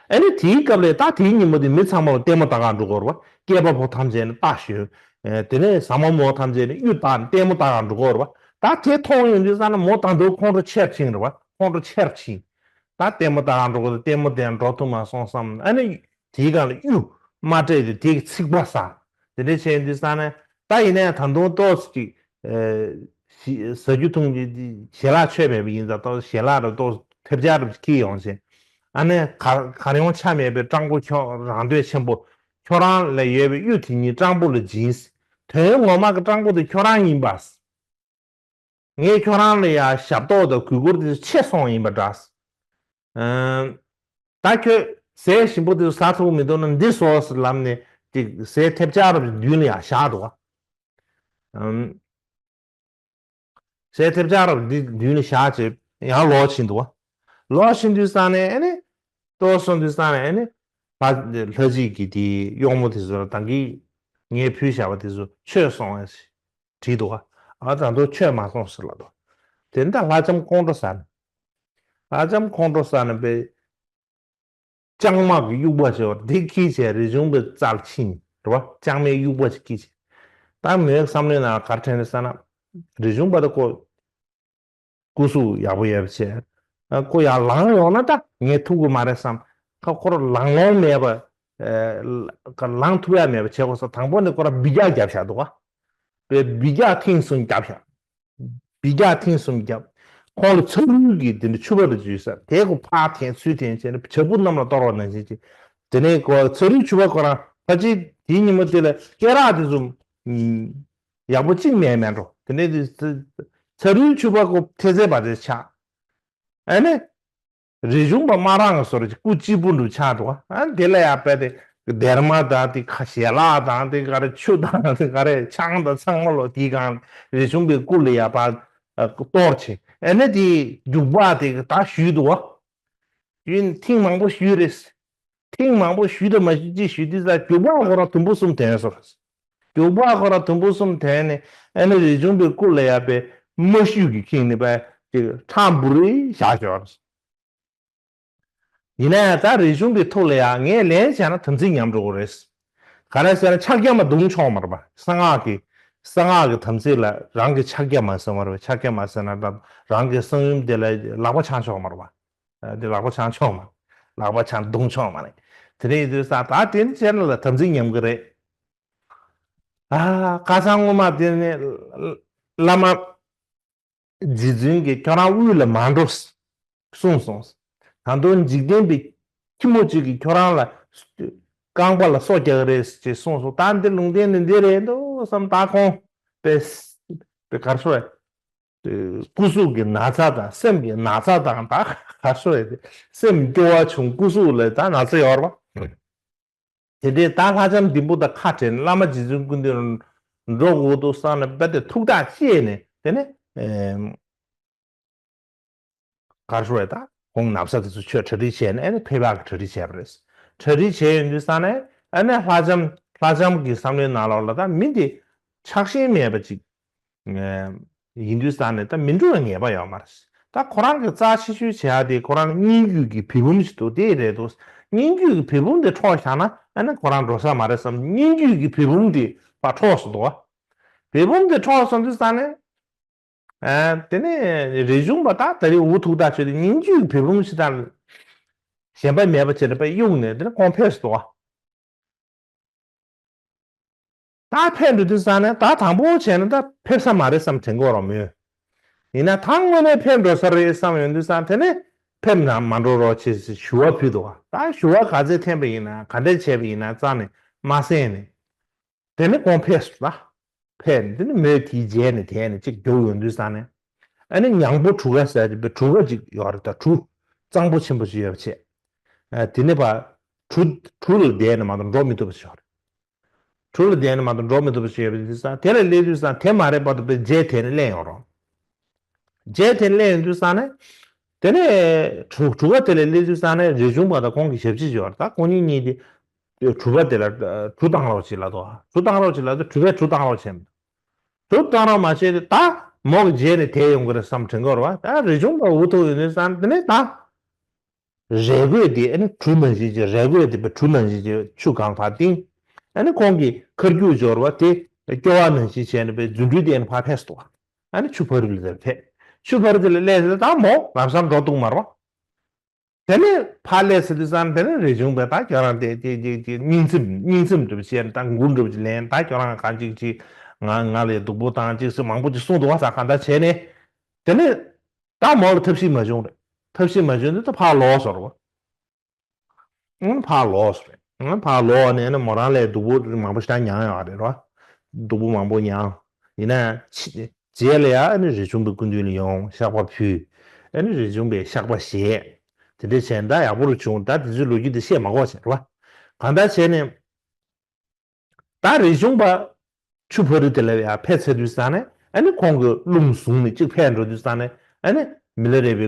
ཨ་ནི་དེའི་སྐབས་ལ་ད་དེའི་ཉིན་མོ་དེ་མི་ཚང་མ་ལ་ལྟད་མོ་ལྟ་ག་འགྲོ་དགོས་རེད་བ། སྐྱེས་པ་ཕོ་ཐམས་ཅད་ནི་ལྟ་ཞོན། ཨ་དེ་ནས་བཟའ་མོ་མོ་ཐམས་ཅད་ནི་གཡུ་བཏགས་ནས་ལྟད་མོ་ལྟ་ག་འགྲོ་དགོས་རེད་བ། ད་དེ་མཐོང་ཡོང་དུས་ཙ་ན་མོ་ད་དུང་ཁོང་ཁྲོ་ཆེར་ཕྱིན་རེད་བ། ཁོང་ཁྲོ་ཆེར་ཕྱིན། ད་ལྟད་མོ་ལྟ་ག་འགྲོ་དགོས། ལྟད་མོ་དེ་འགྲོ་ཐུབ་མ་སོང་བསམ། ཨ་ནི་དེའི་སྒང་ལ་གཡུ་མ་སྤྲད་དེ་དེ་གི་ཚིག་པ་ཟ། དེ་འདྲ་བྱས་དུས་ཙང་ནས་ད་ཡིན་ནའི་ད་དུང་ཏོག་ཙམ་ཅིག་ཟ་རྒྱུ་འཐུང་རྒྱུ་ཞལ་ལག་མཆོད་མེད་པ་ཡིན་ཙང་ཏོག་ཙམ་ཞལ་ལག་རུ་ཏོག་ཙམ་ཐེབས་ཆག་རུ་འཁྱེར་ཡོང་བྱས། ཨ་ནི་གར་གར་ཡོང་ཆ་མེད་པའི་སྤྲང་པོ་ཁྱོད་རང་འདོད་ཆེན་པོ་ཁྱོད་རང་ལ་ཡོད་པའི་གཡུ་དེ་ཉིད་སྤྲང་པོ་ལ་སྦྱིན། དོན་ངོ་མ་གི་སྤྲང་པོ་དེ་ཁྱོད་རང་ཡིན་པ། ངས་ཁྱོད་རང་ལ་ཡ་ཞབས་ཏོག་དང་གུས་བཀུར་དེ་ཆེ་སོང་ཡིན་པ་འདྲ། ཨམ། ད་ཁྱོད་ཟས་ཞིམ་པོ་དེ་ཟ་ཐུབ་མི་འདུག་ན་འདི་ཟོ་ཟེར་ལབ་ནས་ཅིག་ཟས་ཐེབས་ཆག་རུ་མདུན་ལ་ཡ་བཞག་འདུག་ག་ཨམ། ཟས་ཐེབས་ཆག་རུ་འདི་མདུན་ལ་བཞག་བྱས་ཡང་ལོག་ཕྱིན་འདུག་ག་ལོག་ཕྱིན་དུས་ཙང་ནས་ཨ་ནི། ལྟོགས་སོང་དུས་ཙང་ནས་ཨ་ནི། ཕ་ལྷ་གཅིག་གིས་དེའི་གཡོག་མོ་དེ་ཚོ་ལ་ད་གིན་ངས་ཕུལ་བཞག་པ་དེ་ཚོ་མཆོད་སོང་ངས་བྲིས་འདུག་ག་ཨ་ད་དུང་མཆོད་མ་སོང་ཟེར་ལབ་འདུག་དེ་ནས་ད་ལྷ་ལྕམ་ཁོང་ཁྲོ་ཟ་ནས། ལྷ་ལྕམ་ཁོང་ཁྲོ་ཟ་ནས་པའི་ལྕང་མ་གི་དབྱུག་པ་ཞེས་པ་དེ་འཁྱེར་བྱས་རས་ཆུང་པའི་རྩར་ཕྱིན་རེད་བ། ལྕང་མའི་དབྱུག་པ་ཞིག་འཁྱེར་བྱས། ད་མོའི་བསམ་བློའི་ནང་ག་རེ་དྲན་རེད་ཟེར་ན། རས་ཆུང་པ་དེ་ཁོ། སྐུ་གཟུགས་ཡག་པོ་ཡོད་པ་བྱས། ཨ་ཁོ་ཡར་ལངས་ཡོང་ན་ད་ངས་ཐུག་གི་མ་རེད་བསམ། ཁ་ཁོ་རང་ལངས་ལོང་མེད་པ། ཨ་ཁ་ལངས་ཐུབ་ཡ་མེད་པ་བྱས། ཁོ་ས་དང་པོ་ནས་ཁོ་རང་འབུད་རྒྱག་བརྒྱབ་བཞག་འདུག་ག་པའི་འབུད་རྒྱག་ཐེངས་གསུམ་བརྒྱབ་བཞག་འབུད་རྒྱག་ཐེངས་གསུམ་བརྒྱབ། ཁོང་ལ་ཚ་རུལ་གྱི་དེ་འདྲ་ཕྱུ་པ་རེ་འཇུས་ས་དེ་ཁོ་ཕར་འཐེན་ཚུར་འཐེན་བྱས་ནས་བྱ་སྤུ་གནམ་ལ་གཏོར་བ་ནང་བཞིན་བྱས། དེ་ནས་ཁོ་ཚ་རུལ་ཕྱུ་པ་ཁོ་རང་ཕལ་ཆེར་དེའི་ཉིན་མོ་དེ་ལ་སྐེ་རགས་དེ་ཚོ་ཡག་པོ་གཅིག་མེད་མེད་འགྲོ། དེ་ནས་དེ་ཚ་རུལ་ཕྱུ་པ་ཁོ་ཐེ་ཚེ་བ་དེ་ཆགས། ཨ་ནི། རས་ཆུང་པ་སྨ་ར་ང་བཟོ་འདྲ་ཅིག་སྐུ་གཅིག་པུ་འདྲ་ཆགས་འདུག་ཨ་དེ་ལ་ཡ་དཔེ་དེ་སྡེར་མ་དང་དེ་ཁ་ཞལ་ལག་དང་དེ་ག་རེ་ཆུ་དང་དེ་ག་རེ་ཆང་དང་ཚང་མ་ལོ་དེའི་སྒང་རས་ཆུང་པའི་སྐུ་ལ་ཡ་ཕར་གཏོར་བྱས། ཨ་ནི་དེ་རྒྱུག་པ་དེ་ད་ཞུས་འདུག་བ། ཡིན་ཐེངས་མང་པོ་ཞུས་རེད། ཐེངས་མང་པོ་ཞུས་དང་མ་ཞུས་ཅིག་ཞུས་དུས་ཙང་རྒྱུག་པ་ཁོ་རང་དུམ་བུ་གསུམ་ཐོན་སོང་། རྒྱུག་པ་ཁོ་རང་དུམ་བུ་གསུམ་ཐོན་ནས་ཨ་ནི་རས་ཆུང་པའི་སྐུ་ལ་ཡ་པའི་རྨ་ཤུལ་གྱིས་ཁེངས་ནས་པའི་ཅིག་ཁྲག་འབུར་རེ་བཞག་ཤོར། ཡིན་ན་ཡང་ད་རས་ཆུང་པའི་ཐུགས་ལ་ཡ་ངས་ལན་བྱས་ན་དམ་ཚིག་ཉམས་འགྲོ་གི་རེད། ག་རེ་ཟེར་ན་ཕྱག་རྒྱ་མ་བརྡུང་ཆོག་མ་རེད་པ། གསང་སྔགས་ཀྱི་གསང་སྔགས་ཀྱི་དམ་ཚིག་ལ་རང་གི་ཕྱག་རྒྱ་མ་ཟེར་མ་རེད་པ། ཕྱག་རྒྱ་མ་ཟེར་ན་ད་རང་གི་གསང་ཡུམ་དེ་ལ་ལག་པ་འཆང་ཆོག་མ་རེད་པ། ཨ་དེ་ལག་པ་འཆང་ཆོག་མ། ལག་པ་འཆང་བརྡུང་ཆོག་མ་རེད། དེ་འདྲ་ཡིན་དུས་ཙང་ད་དེ་འདྲ་བྱས་ན་ལ་དམ་ཚིག་ཉམས་ཀྱི་རེད། ཨ་ཁ་སང་སྔོན་མ་དེ་ནས་བླ་མ་རྗེ་བཙུན་གྱིས་ཁྱོད་རང་དབུས་ལ་མ་འགྲོ་གསུངས་སོང་། ད་དུང་འཇིག་རྟེན་པའི་ཁྱི་མོ་གཅིག་གིས་ཁྱོད་རང་ལ་རྐང་པ་ལ་སོ་རྒྱག་གི་རེད་ཅེས་གསུངས་སོང་། ད་འདི་ལུང་བསྟན་ནི་འདི་རེད་འདུག་བསམ། ད་ཁོང་པས་པས་གར་སོ་སྐུ་གཟུགས་ཀྱི་ན་ཚ་དང་སེམས་ཀྱི་ན་ཚ་དང་ད་ག་སོ་རེད། སེམས་སྐྱོ་བ་བྱུང་། སྐུ་གཟུགས་ལ་ད་ན་ཚ་ཡོད་རེད་པ། དེ་འདྲའི་ད་ལྷ་ལྕམ་ལྡིང་པོ་དང་ཁ་བྲལ་ནས་བླ་མ་རྗེ་བཙུན་སྐུ་མདུན་འགྲོ་དགོས་འདུག་བསམ་ནས་རྦད་དེ་ཐུགས་ཐག་བཅད་ནས་དེ་ནས་གར་ཤོར་བས་ད་ཁོང་ན་བཟའ་དེ་ཚོ་ཆོས་གྲ་སྒྲིག་བྱས་ནས་ཨ་ནི་ཕེབས་པ་གི་གྲ་སྒྲིག་བྱས་པ་རེད། གྲ་སྒྲིག་བྱས་ཡོང་དུས་ཙང་ནས་ཨ་ནི་ལྷ་ལྕམ་ལྷ་ལྕམ་གྱི་བསམ་བློའི་ནང་ལོགས་ལ་ད་མི་འདི་ཆགས་ཞེན་མེད་པ་ཅིག་ཡིན་དུས་ཙང་ནས་ད་མི་འགྲོ་བའི་ངེས་པ་ཡོད་མ་རེད། ད་ཁོ་རང་གི་རྩ་ཆེ་ཤོས་བྱེད་ཡ་དེ་ཁོ་རང་སྙན་བརྒྱུད་ཀྱི་བེ་བུམ་ཞིག་འདུག་དེ་རེད་འདུག་སྙན་བརྒྱུད་ཀྱི་བེ་བུམ་དེ་འཕྲོག་བཞག་ན་ཨ་ནི་ཁོ་རང་འགྲོ་ས་མ་རེད་བསམ། སྙན་བརྒྱུད་ཀྱི་བེ་བུམ་དེ་ཕར་འཕྲོག་སོང་འདུག་བ། བེ་བུམ་དེ་འཕྲོག་སོང་དུས་ཙང་ནས་ཨ་དེ་ནས་རས་ཆུང་པ་ད་ད་རེས་འུ་ཐུག་ཐག་ཆོད་དེ་སྙན་བརྒྱུད་ཀྱི་བེ་བུམ་ཞིག་དང་གཞན་པ་མེད་པ་བྱས་ནས་ཕར་གཡུགས་ནས་དེ་ནས་ཁོང་ཕེབས་སོང་འདུག་བ། ད་ཕེབས་འགྲོ་དུས་ཙང་ནས་ད་དང་པོ་བྱས་ན་ད་ཕེབས་ས་མ་རེད་བསམ་དྲན་གྱི་ཡོད་རེད་མོད། ཡིན་ན་ད་དངོས་གནས་ཕེབས་འགྲོ་ས་རེད་བསམ་ཡོང་དུས་ཙང་དེ་ནས་ཕེབས་ན་མ་འགྲོ་རོགས་བྱེད་ཟེར་ཞུ་བ་ཕུལ་འདུག་བ། ད་ཞུ་བ་ག་ཚད་འཐེན་པ་ཡིན་ན་ག་འདྲས་བྱས་པ་ཡིན་ན་རྩ་ནས་མ་གསན་ནས། དེ་ནས་ཁོང་ཕེབས་སོང་ད། ཕེབས་ནས་དེ་ནས་མོས་དེའི་རྗེས་ནས་དེད་ནས་གཅིག་རྒྱུགས་ཡོང་དུས་ཙང་ནས། ཨ་ནི་ཉང་པོ་གྲུ་ཁ་ཟེར་གྱི་གྲུ་ཁ་ཅིག་ཡོད་རེད་ད། གྲུ་གཙང་པོ་ཆེན་པོ་ཅིག་ཡོད་པ་བྱས། ཨ་དེ་ནས་ཕར་གྲུ་གྲུ་ལ་བསྡད་ནས་མ་གཏོགས་འགྲོ་མི་ཐུབ་པ་ཅིག་ཡོད་རེད། གྲུ་ལ་བསྡད་ནས་མ་གཏོགས་འགྲོ་མི་ཐུབ་པ་ཅིག་ཡོད་པ་དེ་ཙང་དེ་ལ་སླེབས་དུས་ཙང་དེ་མ་རེད་པ་དང་པའི་རྗེས་དེད་ནས་སླེབས་ཡོང་རོགས། རྗེས་དེད་ནས་སླེབས་ཡོང་དུས་ཙང་ནས། དེ་ནས་གྲུ་གྲུ་ཁ་དེ་ལ་སླེབས་དུས་ཙང་ནས་རས་ཆུང་པ་དང་ཁོང་གི་ཞབས་ཕྱི་ཅིག་ཡོད་རེད་ད། ཁོང་གཉིས་གཉིས་དེ། གྲུ་པ་དེ་ལ་གྲུ་བཏང་རོགས་བྱེད་ལབ་འདུག་གྲུ་བཏང་རོགས་བྱེད་ལབ་དུས་གྲུ་པས་གྲུ་བཏང་རོགས་བྱས་མི་འདུག་གྲུ་བཏང་རོགས་མ་བྱས་ཏེ་ད་མོ་གི་རྗེས་ནས་དེད་ཡོང་གི་རེད་བསམ་དྲན་གྱི་ཡོད་རེད་བ། ད་རས་ཆུང་པ་འུ་ཐུག་ཡོང་དུས་ཙང་དེ་ནས་ད། རས་གོས་དེ་ཨ་ནི་གྲུ་ནང་བཞིན་གྱི་རས་གོས་དེ་བས་གྲུ་ནང་བཞིན་གྱི་ཆུ་གང་ཕར་བཏིང་། ཨ་ནི་ཁོང་གི་ཁར་རྒྱུག་འབྱོར་བ་དེ་སྐྱོ་བ་ནང་བཞིན་བྱས་ནས་བས་རྫུ་འཕྲུལ་ལྡན་ཕར་ཕེབས་སོང་། ཨ་ནི་ཆུ་ཕ་རི་ལ་དེར་ཕེབས། ཆུ་ཕ་རི་དེ་ལ་སླེབས་ཟེར་ད་མོ་ལམ་སང་འགྲོ་འདུག་མ་རེད་བ། དེ་ནས་ཕར་སླེབས་ཟེར་དུས་ཙང་དེ་ནས་རས་ཆུང་པས་ད་ཁྱོད་རང་དེ་དེ་དེ་དེ་སྙིང་ཚིམ་སྙིང་ཚིམ་འདྲ་པོ་བྱས་ནས་ད་མགུར་འདྲ་པོ་ཅིག་ལེན། ད་ཁྱོད་རང་གང་ཅིག་ཅིག་ང་ང་ལ་སྡུག་པོ་བཏང་ཅིག་ཟེར་མང་པོ་ཅིག་གསུངས་འདུག་བ། ས་གང་ད་བྱས་ནས་དེ་ནས་ད་མོ་ལ་ཐབས་ཤེས་མ་བྱུང་རེད། ཐབས་ཤེས་མ་བྱུང་དུས་ད་ཕར་ལོག་སོང་རེད་བ། ཨང་ཕར་ལོག་སོང་རེད། ཨང་ཕར་ལོག་ནས་ཨ་ནི་མོ་རང་ལ་སྡུག་པོ་མང་པོ་ཞེ་དྲག་མྱངས་ཡོད་རེད་བ། སྡུག་པོ་མང་པོ་མྱངས། ཡིན་ན་ཕྱི་རྗེས་ལ་ཡ་ཨ་ནི་རས་ཆུང་པའི་སྐུ་མདུན་ལ་ཡོང་བཤགས་པ་ཕུལ། ཨ་ནི་རས་ཆུང་པས་བཤགས་པ་བཞེས། དེ་འདྲ་བྱས་ན་ད་ཡག་པོ་རུ་བྱུང་། ད་དེ་ཚོའི་ལོ་རྒྱུས་དེ་བཤད་མ་དགོས་བྱས་རེད་བ། གང་ལྟར་བྱས་ནས། ད་རས་ཆུང་པ་ཆུ་ཕ་རི་དེ་ལ་ཡར་ཕེབས་ཚར་དུས་ཙང་ནས་ཨ་ནི་ཁོང་གིས་རླུང་བཟུང་ནས་གཅིག་ཕེབས་འགྲོ་དུས་ཙང་ནས་ཨ་ནི་མི་ལ་རས་པའི་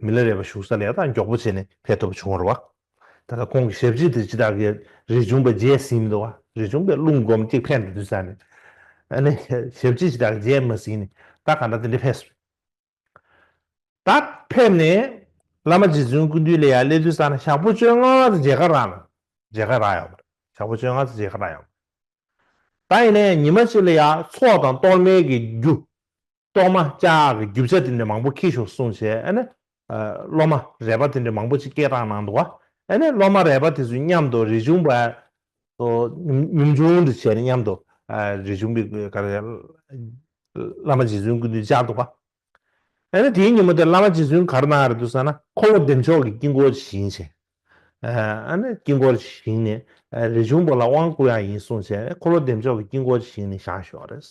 མི་ལ་རས་པ་བཞུགས་ས་ལ་ཡར་ད་མགྱོགས་པོ་བྱས་ནས་ཕེབས་ཐུབ་པ་བྱུང་བ་རེད་བ། ད་ལྟ་ཁོང་གི་ཞབས་ཕྱི་དེ་ཅི་ལྟར་གི་རས་ཆུང་པ་བརྗེད་ཟིན་འདུག་བ། རས་ཆུང་པས་རླུང་བསྒོམས་གཅིག་ཕེབས་འགྲོ་དུས་ཙང་ནས་ཨ་ནི་ཞབས་ཕྱི་ཅི་ལྟར་གི་བརྗེད་མ་ཟིན་ནས་ད་ག་འདྲ་དེ་འདྲ་ཕེབས་སོང་། ད་ཕེབས་ནས་བླ་མ་རྗེ་བཙུན་སྐུ་མདུན་ལ་ཡར་སླེབས་དུས་ཙང་ནས་ཞག་པོ་བཅོ་ལྔ་ཙམ་མཇལ་ཁ་རག་ནས་མཇལ་ཁ་རག་ཡོད་པ་རེད། ཞག་པོ་བཅོ་ལྔ་ཙམ་མཇལ་ཁ་རག་ཡོད་པ་རེད། ད་ཡིན་ནའི་ཉི་མ་གཅིག་ལ་ཡར་ཚོགས་དང་གཏོར་མའི་གི་རྒྱུ། གཏོར་མ་བཅག་གི་རྒྱུ་ཆ་དེ་འདྲ་མང་པོ་འཁྱེར་ཤོག་གསུངས་བྱས་ཨ་ནི། སློབ་མ་རས་པ་དེ་འདྲ་མང་པོ་ཅིག་སྐད་བཏང་གནང་འདུག་བ། ཨ་ནི་སློབ་མ་རས་པ་དེ་ཚོ་མཉམ་དུ་རས་ཆུང་པ། ཉམ་ཉམ་ཆུང་འདྲ་བྱས་ནས་མཉམ་དུ་རས་ཆུང་པའི་ག་རེ། བླ་མ་རྗེ་བཙུན་སྐུ་མདུན་བཅར་འདུག་བ། ཨ་ནི་དེའི་ཉིན་མོ་དེར་བླ་མ་རྗེ་བཙུན་ག་རེ་གནང་རེད་འདུག་ཟེར་ན་འཁོར་ལོ་བདེ་མཆོག་གི་དཀྱིལ་འཁོར་བཞེངས་བྱས། ཨ་ནི་དཀྱིལ་འཁོར་བཞེངས་ནས་རས་ཆུང་པ་ལ་དབང་བསྐུར་ཡག་ཡིན་གསུངས་བྱས་འཁོར་ལོ་བདེ་མཆོག་གི་དཀྱིལ་འཁོར་བཞེངས་ནས་བཞག་ཞོག་རེད།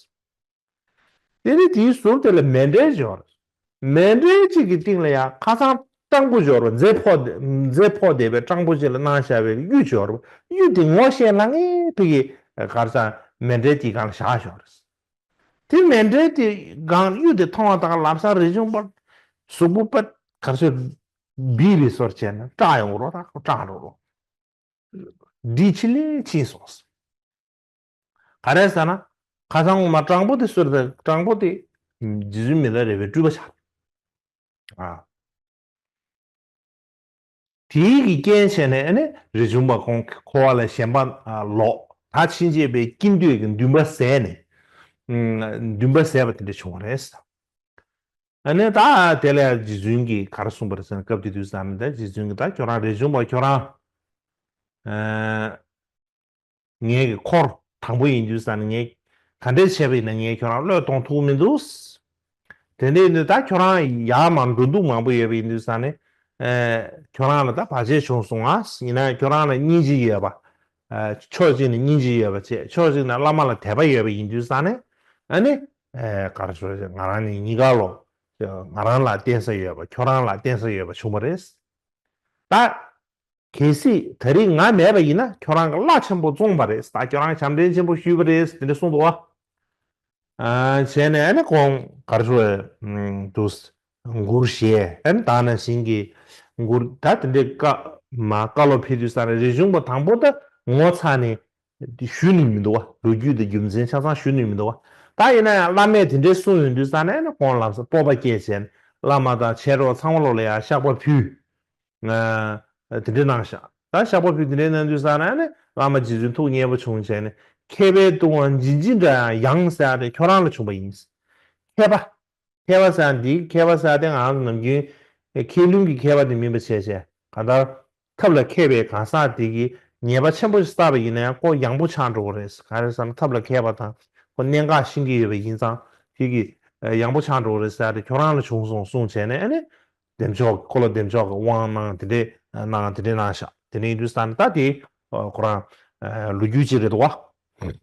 དེ་ནས་དེའི་ཟུར་དེ་ལ་མཎྜལ་འབྱོར། མཎྜལ་གཅིག་གི་སྟེང་ལ་ཡང་ཁ་སང་སྤྲང་པོ་འབྱོར་བ་མཛེ་ཕོག་མཛེ་ཕོག་བསྡད་པའི་སྤྲང་པོ་གཅིག་ལ་གནང་བཞག་པའི་གཡུ་འབྱོར་བ་གཡུ་དེ་ངོ་ཤེས་ལ་ངེས་པའི་གི་གར་ས་མཎྜལ་དེའི་སྒང་ལ་བཞག་ཞོག་རེད། དེ་མཎྜལ་དེ་སྒང་གཡུ་དེ་མཐོང་བ་དང་ལམ་སང་རས་ཆུང་པ་གཟུགས་པོ་པ་གར་སོ་སྦིས་པའི་སོར་བྱས་ན་སྐྲག་ཡོང་རོགས་ར་སྐྲག་འགྲོ་རོགས། འདི་ཕྱི་ལས་ཕྱིན་སོང་། ག་རེ་ཟེར་ན། ཁ་སང་ངོ་མ་སྤྲང་པོ་དེ་གསོལ་ཏེ་སྤྲང་པོ་དེ་རྗེ་བཙུན་མི་ལ་རས་པའི་སྤྲུལ་པ་ཆགས། ཨ། དེའི་གི་རྐྱེན་བྱས་ནས་ཨ་ནི་རས་ཆུང་པ་ཁོང་འཁོར་བ་ལས་ཞེན་པ་ལོག་ད་ཕྱིན་ཆད་པའི་ཀུན་འདུས་ཀྱི་འདུན་པ་ཟད་ནས་འདུན་པ་ཟད་པ་དེ་འདྲ་བྱུང་བ་རེད། ཨ་ནི་ད་དེ་ལས་རྗེ་བཙུན་གྱིས་ག་རེ་གསུངས་པ་རེད་ཟེར་ན་སྐབས་དེ་དུས་ཙམ་ནས་ད་རྗེ་བཙུན་གྱིས་ད་ཁྱོད་རང་རས་ཆུང་པ་ཁྱོད་རང་ཨ་ངའི་གི་འཁོར་དང་པོ་ཡིན་དུས་ཙམ་ནས་ངས་ག་འདྲས་བྱས་པ་ཡིན་ན་ངས་ཁྱོད་རང་བློས་གཏོང་ཐུབ་ཀྱི་མི་འདུག་དེ་འདྲ་ཡིན་དུས་ད་ཁྱོད་རང་ཡར་མར་འགྲོ་འདུག་མང་པོ་ཡོད་པ་ཡིན་དུས་ཙམ་ནས་ཨ་ཁྱོད་རང་ལ་ད་བར་ཆད་བྱུང་སོང་ང་ཡིན་ན་ཁྱོད་རང་ལ་སྙིང་རྗེ་ཡོད་པ། ཨ་ཕྱོགས་གཅིག་ནས་སྙིང་རྗེ་ཡོད་པ་བྱས་ཕྱོགས་གཅིག་ནས་བླ་མ་ལ་དད་པ་ཡོད་པ་ཡིན་དུས་ཙང་ནས་ཨ་ནི་ཨ་ག་རེ་ཟེར་ང་རང་ནི་གཉིས་ཀ་ལོ་ང་རང་ལ་བརྟེན་ས་ཡོད་པ་ཁྱོད་རང་ལ་བརྟེན་ས་ཡོད་པ་བྱུང་བ་རེད། ད་གལ་སྲིད་ད་རིང་ང་མེད་པ་ཡིན་ན་ཁྱོད་རང་གི་བླ་ཆེན་པོ་བཙོངས་པ་རེད། ད་ཁྱོད་རང་བྱམས་སྤྲིན་ཆེན་པོ་ཞུས་པ་རེད་དེ་འདྲ་གསུངས་འདུག་བ། བྱས་ནས་ཨ་ནི་ཁོང་ག་རེ་ཞུ་བ་འདུག་མགུར་བཞེས་ཨ་ནི་ད་ནང་བཞིན་གྱི་མགུར་ད་དེ་འདྲའི་བཀའ་མ་བཀའ་སློབ་ཕེབས་དུས་ས་ནས་རིག་གཞུང་པ་དང་པོ་ད་ངོ་ཚ་ནས་ཞུ་ནི་མི་འདུག་བ། ལོ་རྒྱུས་དང་རྒྱུ་མཚན་ཆ་ཚང་ཞུ་ནི་མི་འདུག་བ། ད་ཡིན་ན་ཡང་བླ་མས་དེ་འདྲའི་གསུངས་ཡོང་དུས་ས་ནས་ཨ་ནི་ཁོང་ལམ་སང་སྤོབས་པ་སྐྱེས་བྱས་ནས་བླ་མ་དང་མཆེད་གྲོགས་ཚང་མ་ལོ་ལ་ཡང་བཤགས་པ་ཕུལ། དེ་འདྲའི་གནང་ཤག་ད་བཤགས་པ་ཕུལ་དེ་འདྲའི་གནང་དུས་ཙང་ནས་ཨ་ནི་བླ་མ་རྗེ་བཙུན་ཐུགས་མཉེས་པོ་བྱུང་བྱས་ནས་མཁས་པའི་ལྟུང་བ་ལྗིད་ལྗིད་འདྲ་ཡང་ཡང་ཟེར་ཡ་དེ་ཁྱོད་རང་ལ་བྱུང་བ་ཡིན། མཁས་པ། མཁས་པ་ཟེར་ཡ་འདི་མཁས་པ་ཟེར་ཡ་དེ་ང་ཚོ་ནམ་རྒྱུན་མཁས་བླུན་གྱི་མཁས་པ་དེ་མིན་པ་བྱས་བྱས་གང་ལྟར་ཐབས་ལ་མཁས་པའི་གང་ཟག་དེ་གིས་ཉེས་པ་ཆེན་པོ་ཞིག་བསགས་པ་ཡིན་ན་ཡང་ཁོ་ཡང་པོ་ཆགས་འགྲོ་གི་རེད། གང་རེད་ཟེར་ན་ཐབས་ལ་མཁས་པ་དང་ཁོ་གནད་འགག་ཤེས་ཀྱི་ཡོད་པ་ཡིན་ཙང་དེ་གིས་ཡང་པོ་ཆགས་འགྲོ་གི་རེད་ཟེར་ཡ་དེ་ཁྱོད་རང་ལ་བྱུང་སོང་གསུངས་བྱས་ནས་ཨ་ནི། བདེ་མཆོག་འཁོར་ལོ་བདེ་མཆོག་གི་དབང་གནང་དེ་འདྲས་གནང་དེ་འདྲས་གནང་ཤག་དེ་འདྲས་ཡིན་དུས་ཙང་ད་དེ་ཁོ་རང་ལོ་རྒྱུས་ཅིག་རེད་འདུག་བ།